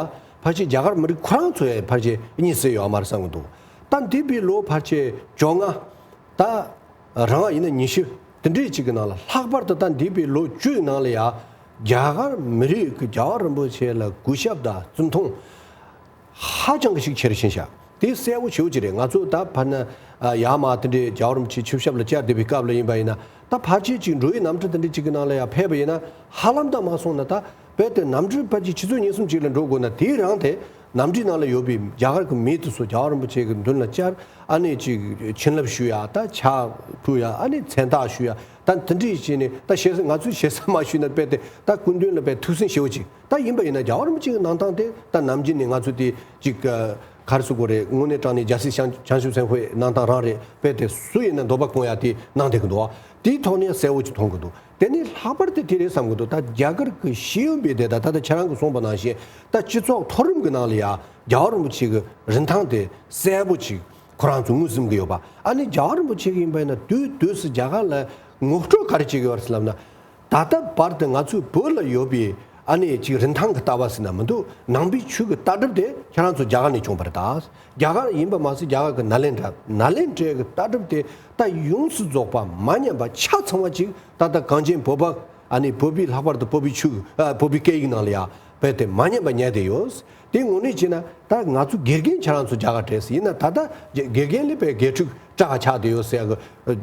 ཕལ་ཆེར་རྒྱ་གར་མི་རིགས་ཁོ་རང་ཚོ་ཡ་ཕལ་ཆེར་གཉིད་སད་ཡོད་མ་རེད་བསམ་གི་འདུག་ད་འདས་པའི་ལོ་ཕལ་ཆེར་བཅོ་ལྔ་ད་རང་ཡིན་ན་ཉི་ཤུ་དེ་འདྲའི་ཅིག་གི་ནང་ལ། ལྷག་པར་དུ་ད་འདས་པའི་ལོ་བཅུའི་ནང་ལ་ཡ་རྒྱ་གར་མི་རིགས་ཀྱི་རྒྱལ་བ་རིན་པོ་ཆེ་ལ་གུས་ཞབས་དང་བརྩི་མཐོང་ཧ་ཅང་གི་ཞིག་ཆེ་རུ་ཕྱིན་ཤག་དེ་གསལ་པོ་ཞེ་པོ་ཅིག་རེད། ང་ཚོ་ད་ཕར་ན་ཨ་ཡར་མར་དེ་འདྲའི་རྒྱལ་བ་རིན་པོ་ཆེ་ཆིབས་ཞབས་ལ་བཅར་བསྡད་པའི་སྐབས་ལ་ཡིན་པ་ཡིན་ན། ད་ཕལ་ཆེར་ཅིག་འགྲོ་བའི་གནམ་གྲུ་དེ་འདྲ་ཅིག་གི་ནང་ལ་ཡ་ཕེབས་པ་ཡིན་ན་ཧ་ལམ་ད་མ་སོང་ན་ད་རྦད་དེ་གནམ་གྲུ་ཕལ་ཆེར་ཆུ་ཚོད་གཉིས་གསུམ་ཅིག་ལ་འགྲོ་དགོས་ན། དེའི་རིང་དེ་གནམ་གྲུའི་ནང་ལ་ཡོད་པའི་རྒྱ་གར་གྱི་མི་དེ་ཚོ་རྒྱལ་བ་རིན་པོ་ཆེ་གི་མདུན་ལ་བཅར། ཨ་ནི་ཅིག་བྱིན་རླབས་ཞུ་ཡ། ད་ཕྱག་ཕུལ་ཡ། ཨ་ནི་མཚན་རྟགས་ཞུ་ཡ། ད་དེ་འདྲ་བྱས་ནས་ད་ཞེ་ས་ང་ཚོས་ཞེ་ས་མ་ཞུས་ན་རྦད་དེ་ད་སྐུ་མདུན་ལ་རྦད་ཐུགས་སེམས་ཞེ་པོ་ཅིག་ད་ཡིན་པ་ཡིན་ན་རྒྱལ་བ་རིན་པོ་ཆེ་གི་གནང་སྟངས་དེ་ད་ནམ་རྒྱུན་ནས་ང་ཚོ་དེ་ཅིག་ཨ་ག་རེ་ཟེར་དགོས་རེད། དངོས་གནས་དྲང་གནས་རྒྱལ་སྲས་བྱང་བྱང་ཆུབ་སེམས་དཔའི་གནང་སྟངས་རང་རེད། རྦད་དེ་སུ་ཡིན་ན་འདོད་པ་སྐོང་ཡ་དེ་གནང་བསྡད་ཀྱི་འདུག་དེའི་ཐོག་ནས་གསལ་པོ་ཅིག་མཐོང་གི་འདུག་དེ་ནས་ལྷག་པར་དུ་དེ་རེད་བསམ་གྱི་འདུག་ད་རྒྱ་གར་གྱི་ཤེས་ཡོན་པའི་སྡེ་དང་། ད་ལྟ་ཁྱེད་རང་གིས་གསུངས་པ་ནང་བཞིན་ད་སྤྱི་ཚོགས་མཐོ་རིམ་གྱི་ནང་ལ་ཡ་རྒྱལ་བ་རིན་པོ་ཆེ་གི་རིན་ཐང་དེ་གསལ་པོ་ཅིག་ཁོ་རང་ཚོ་ངོས་ཟིན་གྱི་ཡོད་པ། ཨ་ནི་རྒྱལ་བ་རིན་པོ་ཆེ་གི་ཡིན་པ་ཡིན་ན་དུས་དུས་སུ་རྒྱ་གར་ལ་ངོ་སྤྲོད་ག་རེ་བྱེད་ཀྱི་ཡོད་རེད་ཟེར་ལབ་ན། ད་ལྟ་བར་དུ་ང་ཚོའི་བོད་ལ་ཡོད་པའི་ཨ་ནི་ཅིག་རིན་ཐང་གི་ལྟ་བ་ཟེར་ན་མི་འདུག་ནང་པའི་ཆོས་ཀྱི་ལྟ་གྲུབ་དེ་ཁྱེད་རང་ཚོ་རྒྱ་གར་ནས་བྱུང་བ་རེད། ད་རྒྱ་གར་ཡིན་པ་མ་ཟད་རྒྱ་གར་གྱི་ནཱ་ལེནྡྲ་ནཱ་ལེནྡྲའི་གི་ལྟ་གྲུབ་དེ་ད་ཡོངས་སུ་རྫོགས་པ་མ་ཉམས་པ་ཆ་ཚང་བ་ཅིག་ད་ལྟ་གངས་ཅན་བོད་པ། ཨ་ནི་བོད་པའི་ལྷག་པར་དུ་བོད་པའི་ཆོས་ཨ་བོད་པའི་སྐད་ཡིག་ནང་ལ་ཡ་རྦད་དེ་མ་ཉམས་པ་ཉར་བསྡད་ཡོད། དེ་དངོས་གནས་བྱས་ན་ད་ང་ཚོ་དགེ་རྒན་ཁྱེད་རང་ཚོ་རྒྱ་གར་བྲོས་ཟེར་ཡིན་ན། ད་ལྟ་དགེ་རྒན་ལས་པའི་དགེ་ཕྲུག་སྐྲག་ཆགས་བསྡད་ཡོད་ཟེར་གི་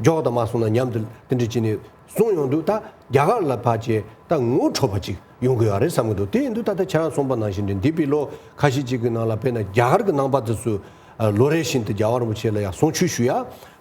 འཇོག་དང་མ་སོང་ན་མཉམ་དུ་དེ་འདྲ་བྱས་ནས་གསུངས་ཡོང་དུས། ད་རྒྱ་གར་ལ་ཕལ་ཆེར་ད་ངོ་འཕྲོད་པ་ཅིག་ཡོང་གི་ཡོད་རེད་བསམ་གི་འདུག་དེ་ཡིན་དུས་ད་ལྟ་ཁྱེད་རང་གསུངས་པ་ནང་བཞིན་རེད། འདས་པའི་ལོ་ཁ་ཤས་ཅིག་གི་ནང་ལ་དཔེར་ན་རྒྱ་གར་གྱི་ནང་པ་དེ་ཚོས་ལོ་རེ་བཞིན་དུ་རྒྱལ་བ་རིན་པོ་ཆེ་ལ་ཡང་གསུང་ཆོས་ཞུ་ཡ།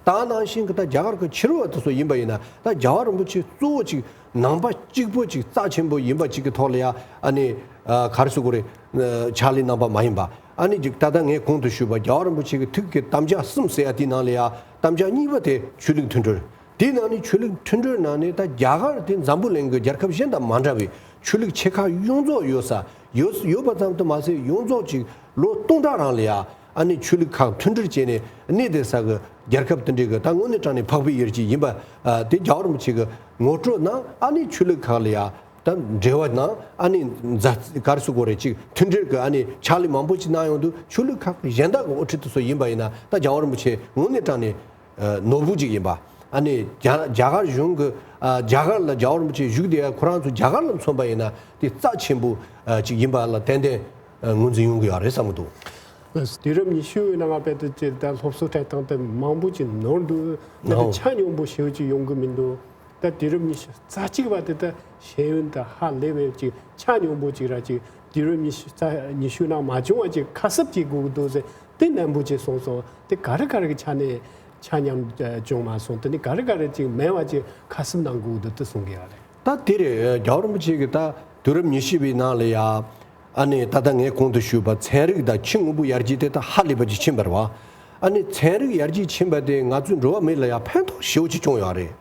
ད་ནང་བཞིན་གྱི་ད་རྒྱ་གར་གྱི་ཕྱི་རོལ་བ་དེ་ཚོ་ཡིན་པ་ཡིན་ན། ད་རྒྱལ་བ་རིན་པོ་ཆེ་གཙོ་བོ་ཅིག་ནང་པ་གཅིག་པོ་ཅིག་རྩ་ཆེན་པོ་ཡིན་པ་ཅིག་གི་ཐོག་ལ་ཡ་ཨ་ནི་ཨ་ག་རེ་ཟེར་དགོས་རེད། ཨ་ཕྱག་ལས་གནང་པ་མ་ཡིན་པ། ཨ་ནི་ཅིག་ད་ལྟ་ངས་གོང་དུ་ཞུས་པ་རྒྱལ་བ་རིན་པོ་ཆེ་གི་ཐུགས་ཀྱི་དམ་བཅའ་གསུམ་ཟེར་ཡ་དེའི་ནང་ལ་ཡ་དམ་བཅའ་གཉིས་པ་དེ་ཆོས་ལུགས་མཐུན་སྒྲིལ། དེའི་ནང་ནས་ཆོས་ལུགས་མཐུན་སྒྲིལ་ནང་ནས་ད་རྒྱ་གར་དེ་འཛམ་བུ་གླིང་གི་རྒྱལ་ཁབ་གཞན་དང་མ་འདྲ་བའི་ཆོས་ལུགས་ཆེ་ཁག་ཡོངས་རྫོགས་ཡོད་ས་ཡོད་ཡོད་པ་ཙམ་དུ་མ་ཟད། ཡོངས་རྫོགས་ཅིག་ལོ་སྟོང་ཕྲག་རིང་ལ་ཡ་ཨ་ནི་ཆོས་ལུགས་ཁག་མཐུན་སྒྲིལ་བྱས་ནས་གནས་བསྡད་ས་གི་རྒྱལ་ཁབ་དེ་འདྲའི་གི་ད་དངོས་གནས་དྲང་གནས་འཕགས་པའི་ཡུལ་ཅིག་ཡིན་པ། ཨ་དེ་རྒྱལ་བ་རིན་པོ་ཆེ་གི་ངོ་སྤྲོད་གནང་། ཨ་ནི་ཆོས་ལུགས་ཁག་ལ་ཡ་ད་འབྲེལ་བ་གནང་། ཨ་ནི་མཛའ་ག་རེ་ཟེར་དགོས་རེད། ཅིག་མཐུན་སྒྲིལ་གི་ཨ་ནི་ཕྱག་ལས་མང་པོ་ཅིག་གནང་ཡོང་དུས། ཆོས་ལུགས་ཁག་གི་གཞན་དག་གི་དབུ་ཁྲིད་དེ་ཚོ་ཡིན་པ་ཡིན་ན་ད་རྒྱལ་བ་རིན་པོ་ཆེ་དངོས་གནས་དྲང་གནས་ཨ་ནོར་བུ་ཅིག་ཡིན་པ། ཨ་ནི་རྒྱ་རྒྱ་གར་གཞུང་གི་ཨ་རྒྱ་གར་ལ་རྒྱལ་བ་རིན་པོ་ཆེ་བཞུགས་བསྡད་ཡ་ཁོ་རང་ཚོ་རྒྱ་གར་ལ་མཚོན་པ་ཡིན་ན་དེ་རྩ་ཆེན་པོ་ཨ་ཅིག་ཡིན་པ་ལ་ཏན་ཏན་ཨ་ངོས་འཛིན་ཡོང་གི་ཡོད་རེད་བསམ་གི་འདུག་དུས་རབས་ཉི་ཤུ་བའི་ནང་ང་དཔེ་དེ་ཅིག་ད་སློབ་གསོ་སྤྲད་སྟངས་དེ་མང་པོ་ཅིག་ནོར་འདུག་ད་དེ་ཨོ། ཆ་སྙོམས་པོ་ཞེ་པོ་ཅིག་ཡོང་གི་མི་འདུག་ད་དུས་རབས་ཉི་ཤུ་རྩ་གཅིག་པ་དེ་ད་ཤེས་ཡོན་དང་ཧ་ལས་པའི་ཅིག་ཆ་སྙོམས་པོ་ཅིག་ར་ཅིག་དུས་རབས་ཉི་ཤུ་རྩ་ཉི་ཤུ་ནང་མ་བྱུང་བ་ཅིག་ཁ་གསབ་ཅིག་དགོས་ཀྱི་འདུག་ཟེར་དེ་ནན་པོ་ཅིག་གསུངས་སོང་། དེ་ག་རེ་ག་རེ་གི་ཆ་ནས་ཆ་མཉམ་ཨ་བྱུང་མ་སོང་། དེ་ནི་ག་རེ་ག་རེ་ཅིག་མེད་པ་ཅིག་ཁ་གསབ་གནང་དགོས་ཀྱི་འདུག་དེ་གསུང་གི་ཡོད་རེད། ད་དེ་རེད། རྒྱལ་བ་རིན་པོ་ཆེ་གིས་ད་དུས་རབས་ཉི་ཤུ་པའི་ནང་ལ་ཡ། ཨ་ནི་ད་ལྟ་ངས་གོང་དུ་ཞུས་པ་ཚན་རིག་དང་ཕྱི་དངོས་པོ་ཡར་རྒྱས་དེ་ད་ཧ་ལས་པ་ཅིག་ཕྱིན་པ་རེད་བ། ཨ་ནི་ཚན་རིག་ཡར་རྒྱས་ཕྱིན་པ་དེ་ང་ཚོའི་འགྲོ་བ་མི་ལ་ཡང་ཕན་ཐོགས་ཞེ་པོ་ཅིག་བྱུང་ཡོད་རེད།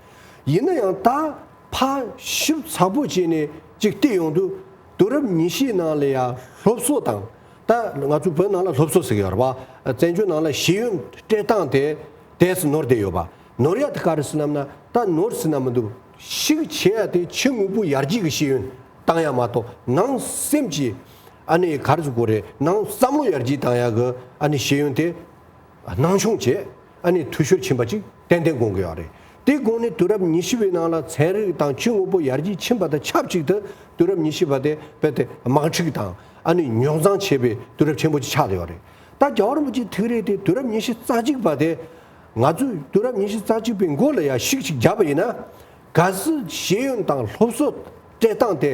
ཡིན་ན་ཡང་ད་ཕར་ཞིབ་ཚགས་པོ་བྱས་ནས་ཅིག་བལྟས་ཡོང་དུས་དུས་རབས་ཉི་ཤུའི་ནང་ལ་ཡང་སློབ་གསོ་དང་། ད་ང་ཚོ་བོད་ནང་ལ་སློབ་གསོ་ཟེར་གྱི་ཡོད་རེད་བ། བཙན་བྱོལ་ནང་ལ་ཤེས་ཡོན་སྤྲད་སྟངས་དེ་དེས་ནོར་བསྡད་ཡོད་པ། ནོར་ཡ་དེ་ག་རེ་ཟེར་ལབ་ན་ད་ནོར་ཟེར་ན་མི་འདུག་ཤུགས་ཆེ་ཡ་དེ་ཕྱི་དངོས་པོ་ཡར་རྒྱས་ཀྱི་ཤེས་ཡོན་བཏང་ཡ་མ་གཏོགས་ནང་སེམས་ཀྱི་ཨ་ནི་ག་རེ་ཟེར་དགོས་རེད། ནང་བསམ་བློ་ཡར་རྒྱས་བཏང་ཡ་གི་ཨ་ནི་ཤེས་ཡོན་དེ་སྣང་ཆུང་བྱས་ཨ་ནི་འཐུས་ཤོར་ཕྱིན་པ་ཅིག་ཏན་ཏན་དགོངས་ཀྱི་ཡོད་རེད། དེ་དགོངས་ནས་དུས་རབས་ཉི་ཤུ་པའི་ནང་ལ་ཚན་རིག་དང་ཕྱི་དངོས་པོ་ཡར་རྒྱས་ཕྱིན་པ་དང་ཆབས་ཅིག་ཏུ་དུས་རབས་ཉི་ཤུ་པ་དེ་རྦད་དེ་དམག་འཁྲུག་དང་ཨ་ནི་རྙོག་འཛིང་ཆེ་བའི་དུས་རབས་ཆེན་པོ་ཅིག་ཆགས་བསྡད་ཡོད་རེད། ད་རྒྱལ་བ་རིན་པོ་ཆེའི་ཐུགས་རེ་དེ་དུས་རབས་ཉི་ཤུ་རྩ་གཅིག་པ་དེ་ང་ཚོས་དུས་རབས་ཉི་ཤུ་རྩ་གཅིག་པའི་མགོ་ལ་ཡ་ཤུགས་ཅིག་བརྒྱབ་པ་ཡིན་ན། གལ་སྲིད་ཤེས་ཡོན་དང་སློབ་གསོ་སྤྲད་སྟངས་དེ་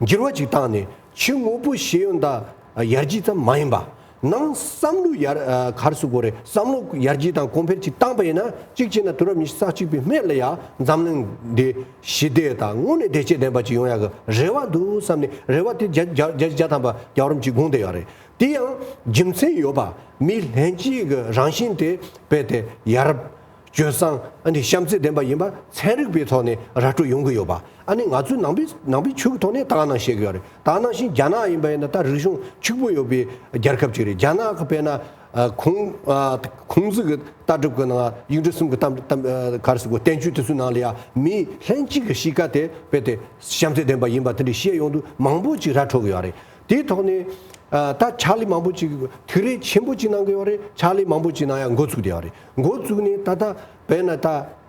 འགྱུར་བ་ཅིག་བཏང་ནས་ཕྱི་དངོས་པོ་ཤེས་ཡོན་དང་ཡར་རྒྱས་ཙམ་མ་ཡིན་པ། ནང་བསམ་བློ་ཡར་ག་རེ་ཟེར་དགོས་རེད། བསམ་བློ་ཡར་རྒྱས་དང་གོང་འཕེལ་ཅིག་བཏང་པ་ཡིན་ན་གཅིག་བྱས་ན་དུས་རབས་ཉི་ཤུ་རྩ་གཅིག་པའི་སྨད་ལ་ཡ་འཛམ་གླིང་འདི་ཞི་བདེ་དང་དངོས་གནས་བདེ་སྐྱིད་ལྡན་པ་ཅིག་ཡོང་ཡ་གི་རེ་བ་འདུག་བསམ་ནས་རེ་བ་དེ་བརྒྱ་བརྒྱ་བརྒྱ་ཐམ་པ་རྒྱལ་བ་རིན་པོ་ཆེས་དགོངས་བསྡད་ཡོད་རེད། དེ་ཡང་རྒྱུ་མཚན་ཡོད་པ། མི་ལྷན་སྐྱེས་ཀྱི་རང་བཞིན་དེ་རྦད་དེ་ཡ་རབས་སྤྱོད་བཟང་ཨ་ནི་བྱམས་བརྩེ་ལྡན་པ་ཡིན་པ་ཚན་རིག་པའི་ཐོག་ནས་ར་སྤྲོད་ཡོང་གི་ཡོད་པ། ཨ་ནི་ང་ཚོའི་ནང་པའི་ནང་པའི་ཆོས་ཀྱི་ཐོག་ནས་ད་ག་ནང་བཤད་ཀྱི་ཡོད་རེད། ད་ག་ནང་བཞིན་རྒྱ་ནག་ཡིན་པ་ཡིན་ན་ད་རིག་གཞུང་ཕྱུག་པོ་ཡོད་པའི་རྒྱལ་ཁབ་ཅིག་རེད། རྒྱ་ནག་གི་དཔེར་ན་ཨ་ཁུང་ཨ་ཁུང་ཙི་གི་ལྟ་གྲུབ་ཀྱི་ནང་ཡིག་འབྲུ་གསུམ་གྱི་གཏམ་གཏམ་ཨ་ག་རེ་ཟེར་དགོས། བསྟན་བཅོས་དེ་ཚོའི་ནང་ལ་ཡང་མིའི་ལྷན་སྐྱེས་ཀྱི་གཤིས་ཀ་དེ་རྦད་དེ་བྱམས་བརྩེ་ལྡན་པ་ཡིན་པ་དེ་འདྲ་བཤད་ཡོང་དུས་མང་པོ་ཅིག་ར་འཕྲོད་ཀྱི་ཡོད་རེད། དེའི་ཐོག་ནས་ཨ་ད་ཕྱག་ལས་མང་པོ་ཅིག་ཐུགས་རེ་ཆེན་པོ་ཅིག་གནང་གི་ཡོད་རེད། ཕྱག་ལས་མང་པོ་ཅིག་གནང་ཡ་འགོ་ཚུགས་བསྡད་ཡོད་རེད། འགོ་བཙུགས་ནས་ད་ལྟ་དཔེར་ན་ད་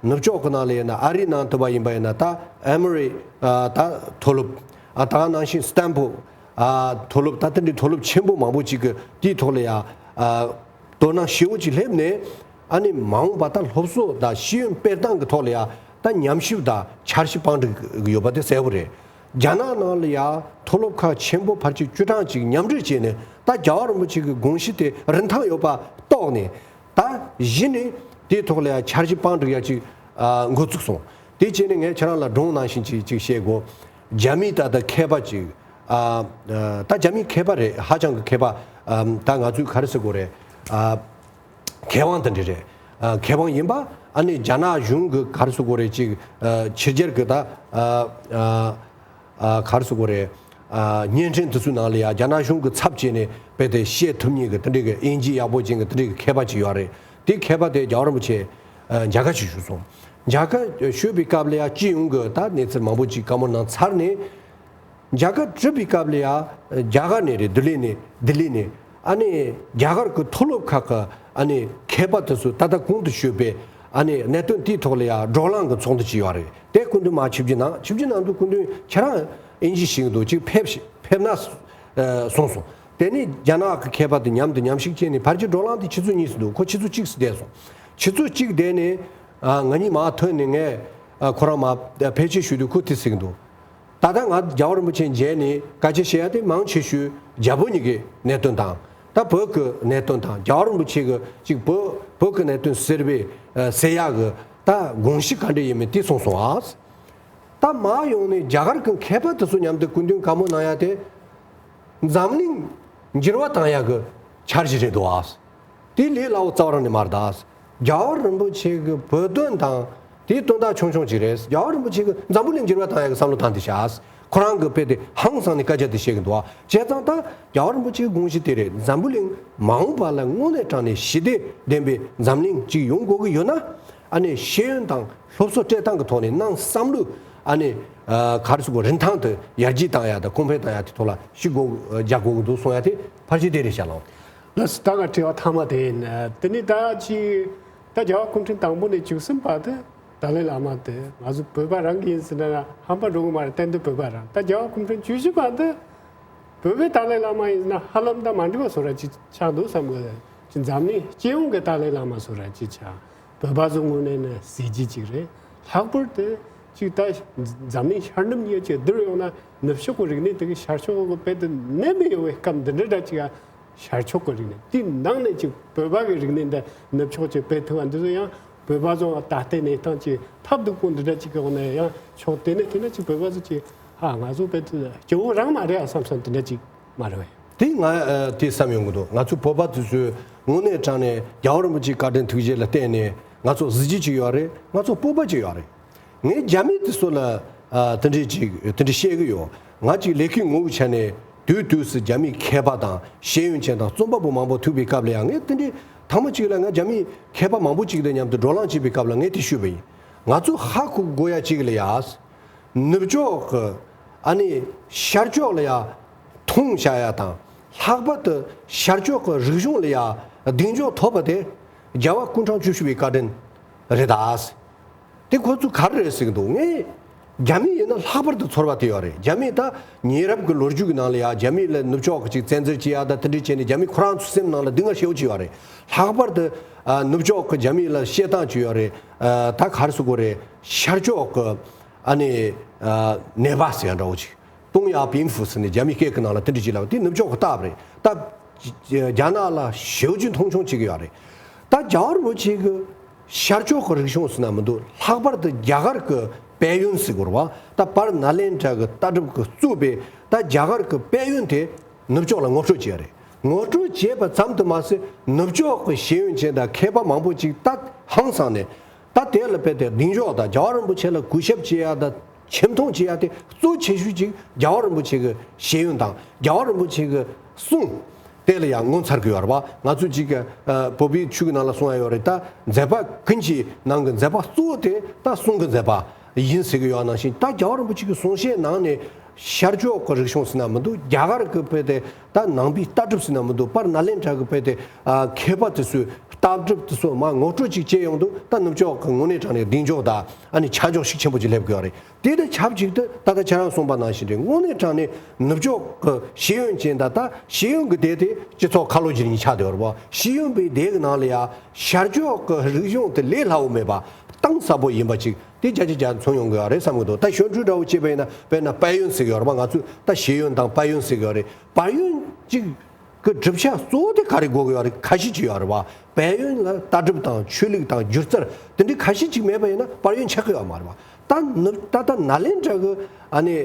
ནུབ་ཕྱོགས་ཀྱི་ནང་ལ་ཡིན་ན་ཨ་རིའི་ནང་དུ་བ་ཡིན་པ་ཡིན་ན་ད་ཨེ་མོ་རི་ཨ་ད་མཐོ་སློབ་ཨ་ད་ག་ནང་བཞིན་སི་ཏན་ཕོར་ཨ་མཐོ་སློབ་ད་དེ་འདྲའི་མཐོ་སློབ་ཆེན་པོ་མང་པོ་ཅིག་གི་དེའི་ཐོག་ལ་ཡ་ཨ་དོ་སྣང་ཞེ་པོ་ཅིག་སླེབས་ནས་ཨ་ནི་མ་འོངས་པ་ད་སློབ་གསོ་དང་ཤེས་ཡོན་སྤེལ་སྟངས་ཀྱི་ཐོག་ལ་ཡ་ད་ཉམས་ཞིབ་དང་འཆར་གཞི་བང་སྒྲིག་གི་ཡོད་པ་དེ་གསལ་པོ་རེད། རྒྱ་ནག་ནང་ལ་ཡ་མཐོ་སློབ་ཁག་ཆེན་པོ་ཕལ་ཆེར་བཅུ་གྲངས་ཅིག་མཉམ་འབྲེལ་བྱས་ནས་ད་རྒྱལ་བ་རིན་པོ་ཆེ་གི་དགོངས་གཞི་དེ་རིན་ཐང་ཡོད་པ་རྟོགས་ནས་ད་གཞི་ནས་དེའི་ཐོག་ལ་ཡ་འཆར་གཞི་བང་སྒྲིག་ཡ་ཅིག་ཨ་འགོ་བཙུགས་སོང་། དེ་བྱས་ནས་ངས་ཁྱེད་རང་ལ་སྒྲུང་ནང་བཞིན་ཅིག་ཅིག་བཤད་དགོས། རྒྱ་མིའི་ད་ལྟ་མཁས་པ་ཅིག་ཨ་ད་རྒྱ་མིའི་མཁས་པ་རེད། ཧ་ཅང་གི་མཁས་པ་ཨ་ད་ང་ཚོའི་ག་རེ་ཟེར་དགོས་རེད། ཨ། མཁས་དབང་དེ་འདྲ་རེད། ཨ། མཁས་དབང་ཡིན་པ་ཨ་ནི་རྒྱ་ནག་གཞུང་གི་ག་རེ་ཟེར་དགོས་རེད་ཅིག་ཨ། ཕྱི་རྒྱལ་གི་ད་ཨ། ཨ། ཨ། ག་རེ་ཟེར་དགོས་རེད། ཨ། བརྙན་འཕྲིན་དེ་ཚོའི་ནང་ལ་ཡང་རྒྱ་ནག་གཞུང་གི་ཚབ་བྱས་ནས་རྦད་དེ་བཤད་ཐུབ་མཁན་གི་དེ་འདྲ་གི་དབྱིན་ཇི་ཡག་པོ་ཅན་གི་དེ་འདྲ་གི་མཁས་པ་ཅིག་ཡོད་རེད། དེ་མཁས་པ་དེ་རྒྱལ་བ་རིན་པོ་ཆེ་ཨ། མཇལ་ཁ་ཞིག་ཞུས་སོང་། མཇལ་ཁ་ཞུས་པའི་སྐབས་ལ་ཡང་སྤྱི་ཡོངས་གི་ད་གནས་ཚུལ་མང་པོ་ཅིག་བཀའ་མོལ་གནང་ཚར་ནས། མཇལ་ཁ་གྲུབ་པའི་སྐབས་ལ་ཡང་རྒྱ་གར་ནས་རེད། ལྡི་ལི་ནས་ལྡི་ལི་ནས་ཨ་ནི་རྒྱ་གར་གྱི་མཐོ་སློབ་ཁག་གི་ཨ་ནི་མཁས་པ་དེ་ཚོས་ད་ལྟ་གོང་དུ་ཞུས་པའི་ཨ་ནི་གནད་དོན་དེའི་ཐོག་ལ་ཡང་བགྲོ་གླེང་གི་ཚོགས་འདུ་ཅིག་ཡོད་རེད། དེ་སྐུ་མདུན་མར་ཆིབས་བསྒྱུར་གནང་། ཆིབས་བསྒྱུར་གནང་དུས་སྐུ་མདུན་ཁྱེད་རང་དབྱིན་ཇི་ཤེས་ཀྱི་འདུག་ཅིག་ཕེབས་ཤིག་ཕེབས་ན་གསུངས་སོང་། དེ་ནས་རྒྱ་ནག་གི་མཁས་པ་དེ་མཉམ་དུ་མཉམ་ཞུགས་བྱས་ནས་ཕལ་ཆེར་བགྲོ་གླེང་དེ་ཆུ་ཚོད་གཉིས་སུ་འདུག་ཁོ་ཆུ་ཚོད་གཅིག་སུ་བསྡད་སོང་། ཆུ་ཚོད་གཅིག་བསྡད་ནས་ཨ་ང་གཉིས་མར་ཐོན་ནས་ངས་ཨ་ཁོ་རང་མར་ཕལ་ཆེར་ཞུས་དུས་ཁོ་དེ་ཟེར་གྱི་འདུག་ད་ལྟ་ང་རྒྱལ་བ་རིན་པོ་ཆེ་མཇལ་ནས་བཀའ་ཆད་བཤད་ཡ་དེ་མང་ཆེ་ཤོས་རྒྱ་བོད་གཉིས་ཀའི་གནད་དོན་དང་། ད་བོད་ཀྱི་གནད་དོན་དང་རྒྱལ་བ་རིན་པོ་ཆེ་གི་ཅིག་བོད་བོད་ཀྱི་གནད་དོན་ཟེར་བའི་ཟེར་ཡག་གི་ད་དགོངས་གཞི་ག་འདྲ་ཡིན་མིན་དེ་གསུངས་སོང་ཨ། ད་མར་ཡོང་ནས་རྒྱ་གར་གྱི་མཁས་པ་དེ་ཚོ་མཉམ་དུ་སྐུ་མདུན་བཀའ་མོལ་གནང་ཡ་དེ་འཛམ་གླིང་འགྱུར་བ་བཏང་ཡ་གི་འཆར་གཞི་རེད་འདུག་ཨ། དེ་ལས་སླ་བོ་རྩ་བ་རང་ནས་མ་རེད་ད། རྒྱལ་བ་རིན་པོ་ཆེ་གི་བོད་དོན་དང་དེའི་དོན་དག་ཆུང་ཆུང་ཅིག་རེད། རྒྱལ་བ་རིན་པོ་ཆེ་གི་འཛམ་བུ་གླིང་འགྱུར་བ་བཏང་ཡ་གི་བསམ་བློ་བཏང་དེ་བྱས། ཁོ་རང་གི་དཔེ་དེ་ཧང་སངས་ནས་སྐད་ཆ་དེ་བཤད་གི་འདུག་བ། བྱས་ཙང་ད་རྒྱལ་བ་རིན་པོ་ཆེའི་དགོངས་གཞི་དེ་རེད། འཛམ་བུ་གླིང་མ་འོངས་པ་ལ་དངོས་གནས་དྲང་གནས་ཞི་བདེ་ལྡན་པའི་འཛམ་གླིང་ཅིག་ཡོང་དགོས་ཀྱི་ཡོད་ན། ཨ་ནི་ཤེས་ཡོན་དང་སློབ་གསོ་སྤྲད་སྟངས་ཀྱི་ཐོག་ནས་ནང་བསམ་བློ་ཨ་ནི་ཨ་ག་རེ་ཟེར་དགོས། རིན་ཐང་དེ་ཡར་རྒྱས་བཏང་ཡ་དང་གོང་འཕེལ་བཏང་ཡ་དེ་ཐོག་ལ་ཤུགས་དགོས་རྒྱག་དགོས་ཀྱི་འདུག་གསུང་ཡ་དེ་ཕལ་ཆེར་དེ་རེད་ཤག་ལགས། ལགས་སོ། ད་ང་དྲི་བ་མཐའ་མ་དེ་ཡིན། དེ་ནི་ད་ཅི་ད་རྒྱལ་བ་སྐུ་ཕྲེང་དང་པོ་ནས་བཅུ་གསུམ་བར་དུ་ ཏཱ་ལའི་བླ་མ་དེ་ང་ཚོ་བོད་པ་རང་གི་ཡིན་ཟེར་ན་ཧམ་པ་འགྲོ་གི་མ་རེད། གཏན་དུ་བོད་པ་རང་ད་རྒྱལ་བ་སྐུ་ཕྲེང་བཅུ་བཞི་པ་འདི་བོད་པའི་ཏཱ་ལའི་བླ་མ་ཡིན་ན་ཧ་ལམ་ད་མ་འགྲིག་པ་བཟོ་འདྲ་ཅིག་ཆགས་འདུག་བསམ་གི། ཅིག་འཛམ་གླིང་སྤྱི་ཡོངས་ཀྱི་ཏཱ་ལའི་བླ་མ་བཟོ་འདྲ་ཅིག་ཆགས། བོད་པ་ཚོ་དངོས་གནས་ནི་གཟི་བརྗིད་ཅིག་རེད། ལྷག་པར་དུ་ཅིག་ད་འཛམ་གླིང་ཤར་ནུབ་གཉིས་ཀྱི་བསྡུར་ཡོང་ན་ནུབ་ཕྱོགས་ཀྱི་རིག་གནས་དེ་གི་ཤར་ཕྱོགས་ཀྱི་དཔེ་དེ་ནད་མེད་ཡོད་པའི་སྐབས་འདི་འདྲ་འདྲ་ཅིག་ཤར་ཕྱོགས་ཀྱི་རིག་གནས་དེའི་ནང་ནས་ཅིག་བོད་པ་གི་རིག་གནས་འདི་ནུབ་ཕྱོགས་ཀྱི་སྤེལ་ཐུབ་པ་འདི་ཚོ་ཡང་བོད་པ་ཚོ་ད་ལྟའི་གནས་སྟངས་ཀྱི་ཐབས་སྡུག་པོ་འདི་འདྲ་ཅིག་གི་འོག་ནས་ཡང་ཕྱོགས་དེ་ནས་དེ་འདྲ་ཅིག་བོད་པ་ཚོ་ཅིག་ཧ་ང་ཚོ་སྤེལ་ཐུབ་སྐྱོ་བོ་རང་མ་རེད་ཨ་བསམ་བསམ་དེ་འདྲ་ཅིག་མ་རེད་བས། དེ་ང་ཨ་དེ་བསམ་ཡོང་གི་འདུག་ང་ཚོ་བོད་པ་དེ་ཚོས་དངོས་གནས་དྲང་ནས་རྒྱལ་བ་རིན་པོ་ཆེའི་བཀའ་དྲིན་ཐུགས་རྗེ་ལ་བརྟེན་ནས་ང་ཚོ་གཟི་བརྗིད་ཅིག་ཡོད་རེད། ང་ཚོ་སྤོབས་པ་ཅིག་ཡོད་རེད། ངས་རྒྱ་མི་དེ་ཚོ་ལ་ཨ་དེ་འདྲས་ཅིག་དེ་འདྲས་བཤད་གི་ཡོད། ང་ཅིག་ལས་ཀའི་ངོ་བོའི་ཆ་ནས་དུས་དུས་སུ་རྒྱ་མིའི་མཁས་པ་དང་ཤེས་ཡོན་ཅན་དང་རྩོམ་པ་པོ་མང་པོ་ཐུག་པའི་སྐབས་ལ་ཡང་ངས་དེ་འདྲས་ཐེངས་མ་གཅིག་ལ་ང་རྒྱ་མིའི་མཁས་པ་མང་པོ་ཅིག་དང་མཉམ་དུ་བགྲོ་གླེང་བྱེད་པའི་སྐབས་ལ་ངས་དེ་ཞུས་པ་ཡིན། ང་ཚོ་ཧ་གོ་དགོས་ཡ་གཅིག་ལ་ཡ། ནུབ་ཕྱོགས་ཀྱི་ཨ་ནི་ཤར་ཕྱོགས་ལ་ཡ་མཐོང་བྱ་ཡ་དང་། ལྷག་པར་དུ་ཤར་ཕྱོགས་ཀྱི་རིག་གཞུང་ལ་ཡ་གདེང་འཇོག་ཐོབ་པ་དེ་རྒྱལ་བ་སྐུ་ཕྲེང་བཅུ་བཞི་པའི་བཀའ་དྲིན་རེད་ད། དེ་ཁོ་ཚོས་ག་རེ་རེད་ཟེར་གྱི་འདུག་ངས་རྒྱ་མི་ཡིན་ན་ལྷག་པར་དུ་ཚོར་བ་དེ་ཡོད་རེད། རྒྱ་མི་ད་ཉེ་རབས་ཀྱི་ལོ་རྒྱུས་ཀྱི་ནང་ལ་ཡ་རྒྱ་མི་ལ་ནུབ་ཕྱོགས་ཀྱི་ཅིག་བཙན་འཛུལ་བྱེད་ཡ་ད་དེ་འདྲ་བྱས་ནས་རྒྱ་མི་ཁོ་རང་ཚོའི་སེམས་ནང་ལ་སྡུག་བསྔལ་ཞེ་པོ་ཅིག་ཡོད་རེད། ལྷག་པར་དུ་ཨ་ནུབ་ཕྱོགས་ཀྱི་རྒྱ་མི་ལ་བཤད་སྟངས་ཅིག་ཡོད་རེད། ཨ་ད་ག་རེ་ཟེར་དགོས་རེད། ཤར་ཕྱོགས་ཀྱི་ཨ་ནི་ཨ་ནེ་པ་ཟེར་ཡ་འདྲ་བོ་ཅིག་ཏུང་ཡ་པིན་ཧྥུ་ཟེར་ནས་རྒྱ་མི་སྐད་ཀྱི་ནང་ལ་དེ་འདྲ་ཅིག་ལབ་དེ་ནུབ་ཕྱོགས་ཀྱི་སྟབས་རེད། སྟབས་རྒྱ་ནག་ལ་ཞེ་པོ་ཅིག་མཐོང་ཆུང་བྱེད་ཀྱི་ཡོད་རེད། ད་རྒྱལ་བ་རིན་པོ་ཆེ་གི་ཤར་ཕྱོགས་ཀྱི་རིག་གཞུང་ཟེར་ན་མི་འདུག་ལྷག་པར་དུ་རྒྱ་གར་གྱི་དཔལ་ཡོན་ཟེར་དགོས་རེད་བ། ད་པར་ནཱ་ལེནྡྲ་གི་ལྟ་གྲུབ་ཀྱི་གཙོ་བའི་ད་རྒྱ་གར་གྱི་དཔལ་ཡོན་དེ་ནུབ་ཕྱོགས་ལ་ངོ་སྤྲོད་བྱས་རེད། ངོ་སྤྲོད་བྱས་པ་ཙམ་དུ་མ་ཟད་ནུབ་ཕྱོགས་ཀྱི་ཤེས་ཡོན་ཅན་དང་མཁས་པ་མང་པོ་ཅིག་ད་ཧང་སངས་ནས། ད་དེ་ལ་དཔེ་དེ་གདེང་འཇོག་དང་རྒྱལ་བ་རིན་པོ་ཆེ་ལ་གུས་ཞབས་བྱེད་ཡ་དང་ཆེ་མཐོང་བྱེད་ཡ་དེ་གཙོ་ཆེ་ཤོས་ཅིག་རྒྱལ་བ་རིན་པོ་ཆེ་གི་ཤེས་ཡོན་དང་རྒྱལ་བ་རིན་པོ་ཆེ་གི་གསུང་དེ་ལ་ཡང་ངོ་མཚར་གི་ཡོད་རེད་བ། ང་ཚོ་ཅིག་གི་ཨ་བོད་པའི་ཆོས་ཀྱི་ནང་ལ་གསུང་ཡ་ཡོད་རེད། ད་མཛད་པ་ཀུན་གྱི་ནང་གི་མཛད་པ་གཙོ་བོ་དེ་ད་གསུང་གི་མཛད་པ་ཡིན་ཟེར་གི་ཡོད་ནང་བཞིན། ད་རྒྱལ་བ་རིན་པོ་ཆེ་གི་གསུང་བཤད་ནང་ནས་ཤར་ཕྱོགས་ཀྱི་རིག་གཞུང་ཟེར་ན་མི་འདུག་རྒྱ་གར་གྱི་དཔེ་དེ་ད་ནང་པའི་ལྟ་གྲུབ་ཟེར་ན་མི་འདུག་པར་ནཱ་ལེནྡྲ་གི་དཔེ་དེ་ཨ་མཁས་པ་དེ་ཚོའི་ལྟ་གྲུབ་དེ་ཚོ་མར་ངོ་སྤྲོད་ཅིག་བྱས་ཡོང་དུས་ད་ནུབ་ཕྱོགས་ཀྱི་དངོས་གནས་དྲང་གནས་གདེང་འཇོག་དང་ཨ་ནི་ཆ་འཇོག་ཤུགས་ཆེན་པོ་ཅིག་སླེབས་དགོས་རེད། དེ་དང་ཆབས་ཅིག་ཏུ་ད་ལྟ་ཁྱེད་རང་གསུངས་པ་ནང་བཞིན་རེད། དངོས་གནས་དྲང་གནས་ནུབ་ཕྱོགས་ཀྱི་ཤེས་ཡོན་ཅན་དང་ད་ཤེས་ཡོན་གྱི་སྡེ་དེ་སྤྱི་ཚོགས་ཁ་ལོ་བསྒྱུར་ནས་ཆགས་བསྡད་ཡོད་རེད་པ། ཤེས་ཡོན་པའི་སྡེ་གི་ནང་ལ་ཡང་ཤར་ཕྱོགས་ཀྱི་རིག་གཞུང་དེ་ལས་སླ་བོ་མེད་པ་གཏིང་ཟབ་པོ་ཡིན་པ་ཅིག་དེ་བརྒྱ་ཆ་བརྒྱ་མཚོན་ཡོང་གི་ཡོད་རེད་བསམ་གི་འདུག་ད་གཞོན་ཕྲུག་འདྲ་བོ་བྱས་པ་ཡིན་ན་དཔེར་ན་དཔལ་ཡོན་ཟེར་གི་ཡོད་རེད་པ། ང་ཚོས་ད་ཤེས་ཡོན་དང་དཔལ་ཡོན་ཟེར་གི་ཡོད་རེད། དཔལ་ཡོན་གཅིག་གི་གྲུབ་ཆ་གཙོ་བོ་དེ་ག་རེ་དགོས་ཀྱི་ཡོད་རེད། ཁ་ཤས་ཅིག་ཡོད་རེད་བ། དཔལ་ཡོན་ལ་ལྟ་གྲུབ་དང་ཆོས་ལུགས་དང་སྒྱུ་རྩལ་དེ་འདྲའི་ཁ་ཤས་ཅིག་མེད་པ་ཡིན་ན་དཔལ་ཡོན་ཆགས་ཀྱི་ཡོད་མ་རེད་བ། ད་ནུབ་ད་ལྟ་ནཱ་ལེནྡྲ་གི་ཨ་ནི་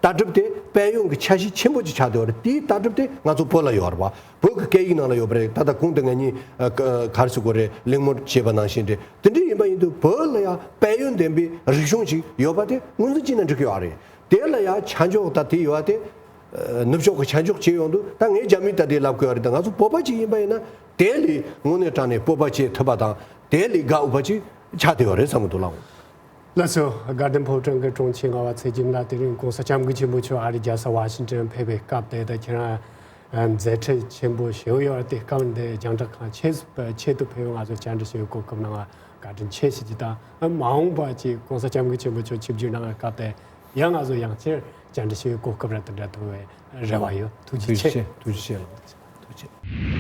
ལྟ་གྲུབ་དེ་དཔལ་ཡོན་གྱི་ཆ་ཤས་ཆེན་པོ་ཅིག་ཆགས་བསྡད་ཡོད་རེད། དེའི་ལྟ་གྲུབ་དེ་ང་ཚོ་བོད་ལ་ཡོད་རེད་བ། བོད་ཀྱི་སྐད་ཡིག་ནང་ལ་ཡོད་པ་རེད། ད་ལྟ་གོང་དུ་ང་གཉིས་ཨ་ག་ག་རེ་ཟེར་དགོས་རེད། གླེང་མོལ་བྱས་པ་ནང་བཞིན་རེད། དེ་འདྲ་ཡིན་པ་ཡིན་དུས་བོད་ལ་ཡང་དཔལ་ཡོན་ལྡན་པའི་རིག་གཞུང་ཅིག་ཡོད་པ་དེ་ངོས་འཛིན་བྱས་ན་འགྲིག་གི་ཡོད་རེད། དེ་ལ་ཡང་ཆ་འཇོག་ད་དེ་ཡོད་པ་དེ། ནུབ་ཕྱོགས་ཀྱི་ཆ་འཇོག་བྱེད་ཡོང་དུས་ད་ངས་རྒྱ་མིའི་ད་དེ་ལབ་དགོས་པ་རེད། ད་ང་ཚོ་བོད་པ་ཅིག་ཡིན་པ་ཡིན་ན་དེ་ལས་དངོས་གནས་དྲང་གནས་སྤོབས་པ་བྱེད་ཐུབ་པ་དང་དེ་ལས་དགའ་འོས་པ་ཅིག་ཆགས་བསྡད་ཡོད་རེད་བསམ་གི་འདུག་ལགས། ལགས་སོ། དགའ་ལྡན་ཕོ་བྲང་གི་དྲུང་ཆེ་ངག་དབང་ཚེ་རྒྱལ་ལགས་དེ་རིང་གོང་ས་སྐྱབས་མགོན་ཆེན་པོ་མཆོག་ཨ་རིའི་རྒྱལ་ས་ཝ་ཤིང་ཏོན་ཕེབས་པའི་སྐབས་དེ་ད་ཁྱེད་རང་མཛད་འཕྲིན་ཆེན་པོ་ཞེ་པོ་ཡོད་རེད། དེ་སྐབས་འདི་རྒྱང་བསྒྲགས་ཁང་ཆེད་ཆེད་དུ་ཕེབས་ང་ཚོ་བཅར་འདྲི་ཞུ་བའི་གོ་སྐབས་གནང་བ་བཀའ་དྲིན་ཆེ་ཞུ་རྒྱུ་དང་། མ་འོངས་པ་ཅིག་གོང་ས་སྐྱབས་མགོན་ཆེན་པོ་མཆོག་ཆིབས་བསྒྱུར་གནང་བའི་སྐབས་དེ་ཡང་ང་ཚོ་ཡང་བསྐྱར་བཅར་འདྲི་ཞུ་བའི་གོ་སྐབས་རེ་དེ་འདྲ་ཐོབ་པའི་རེ་བ་ཡོད། ཐུགས་རྗེ་ཆེ། ཐུགས་རྗེ་ཆེ་ལགས། ཐུགས་རྗེ་ཆེ།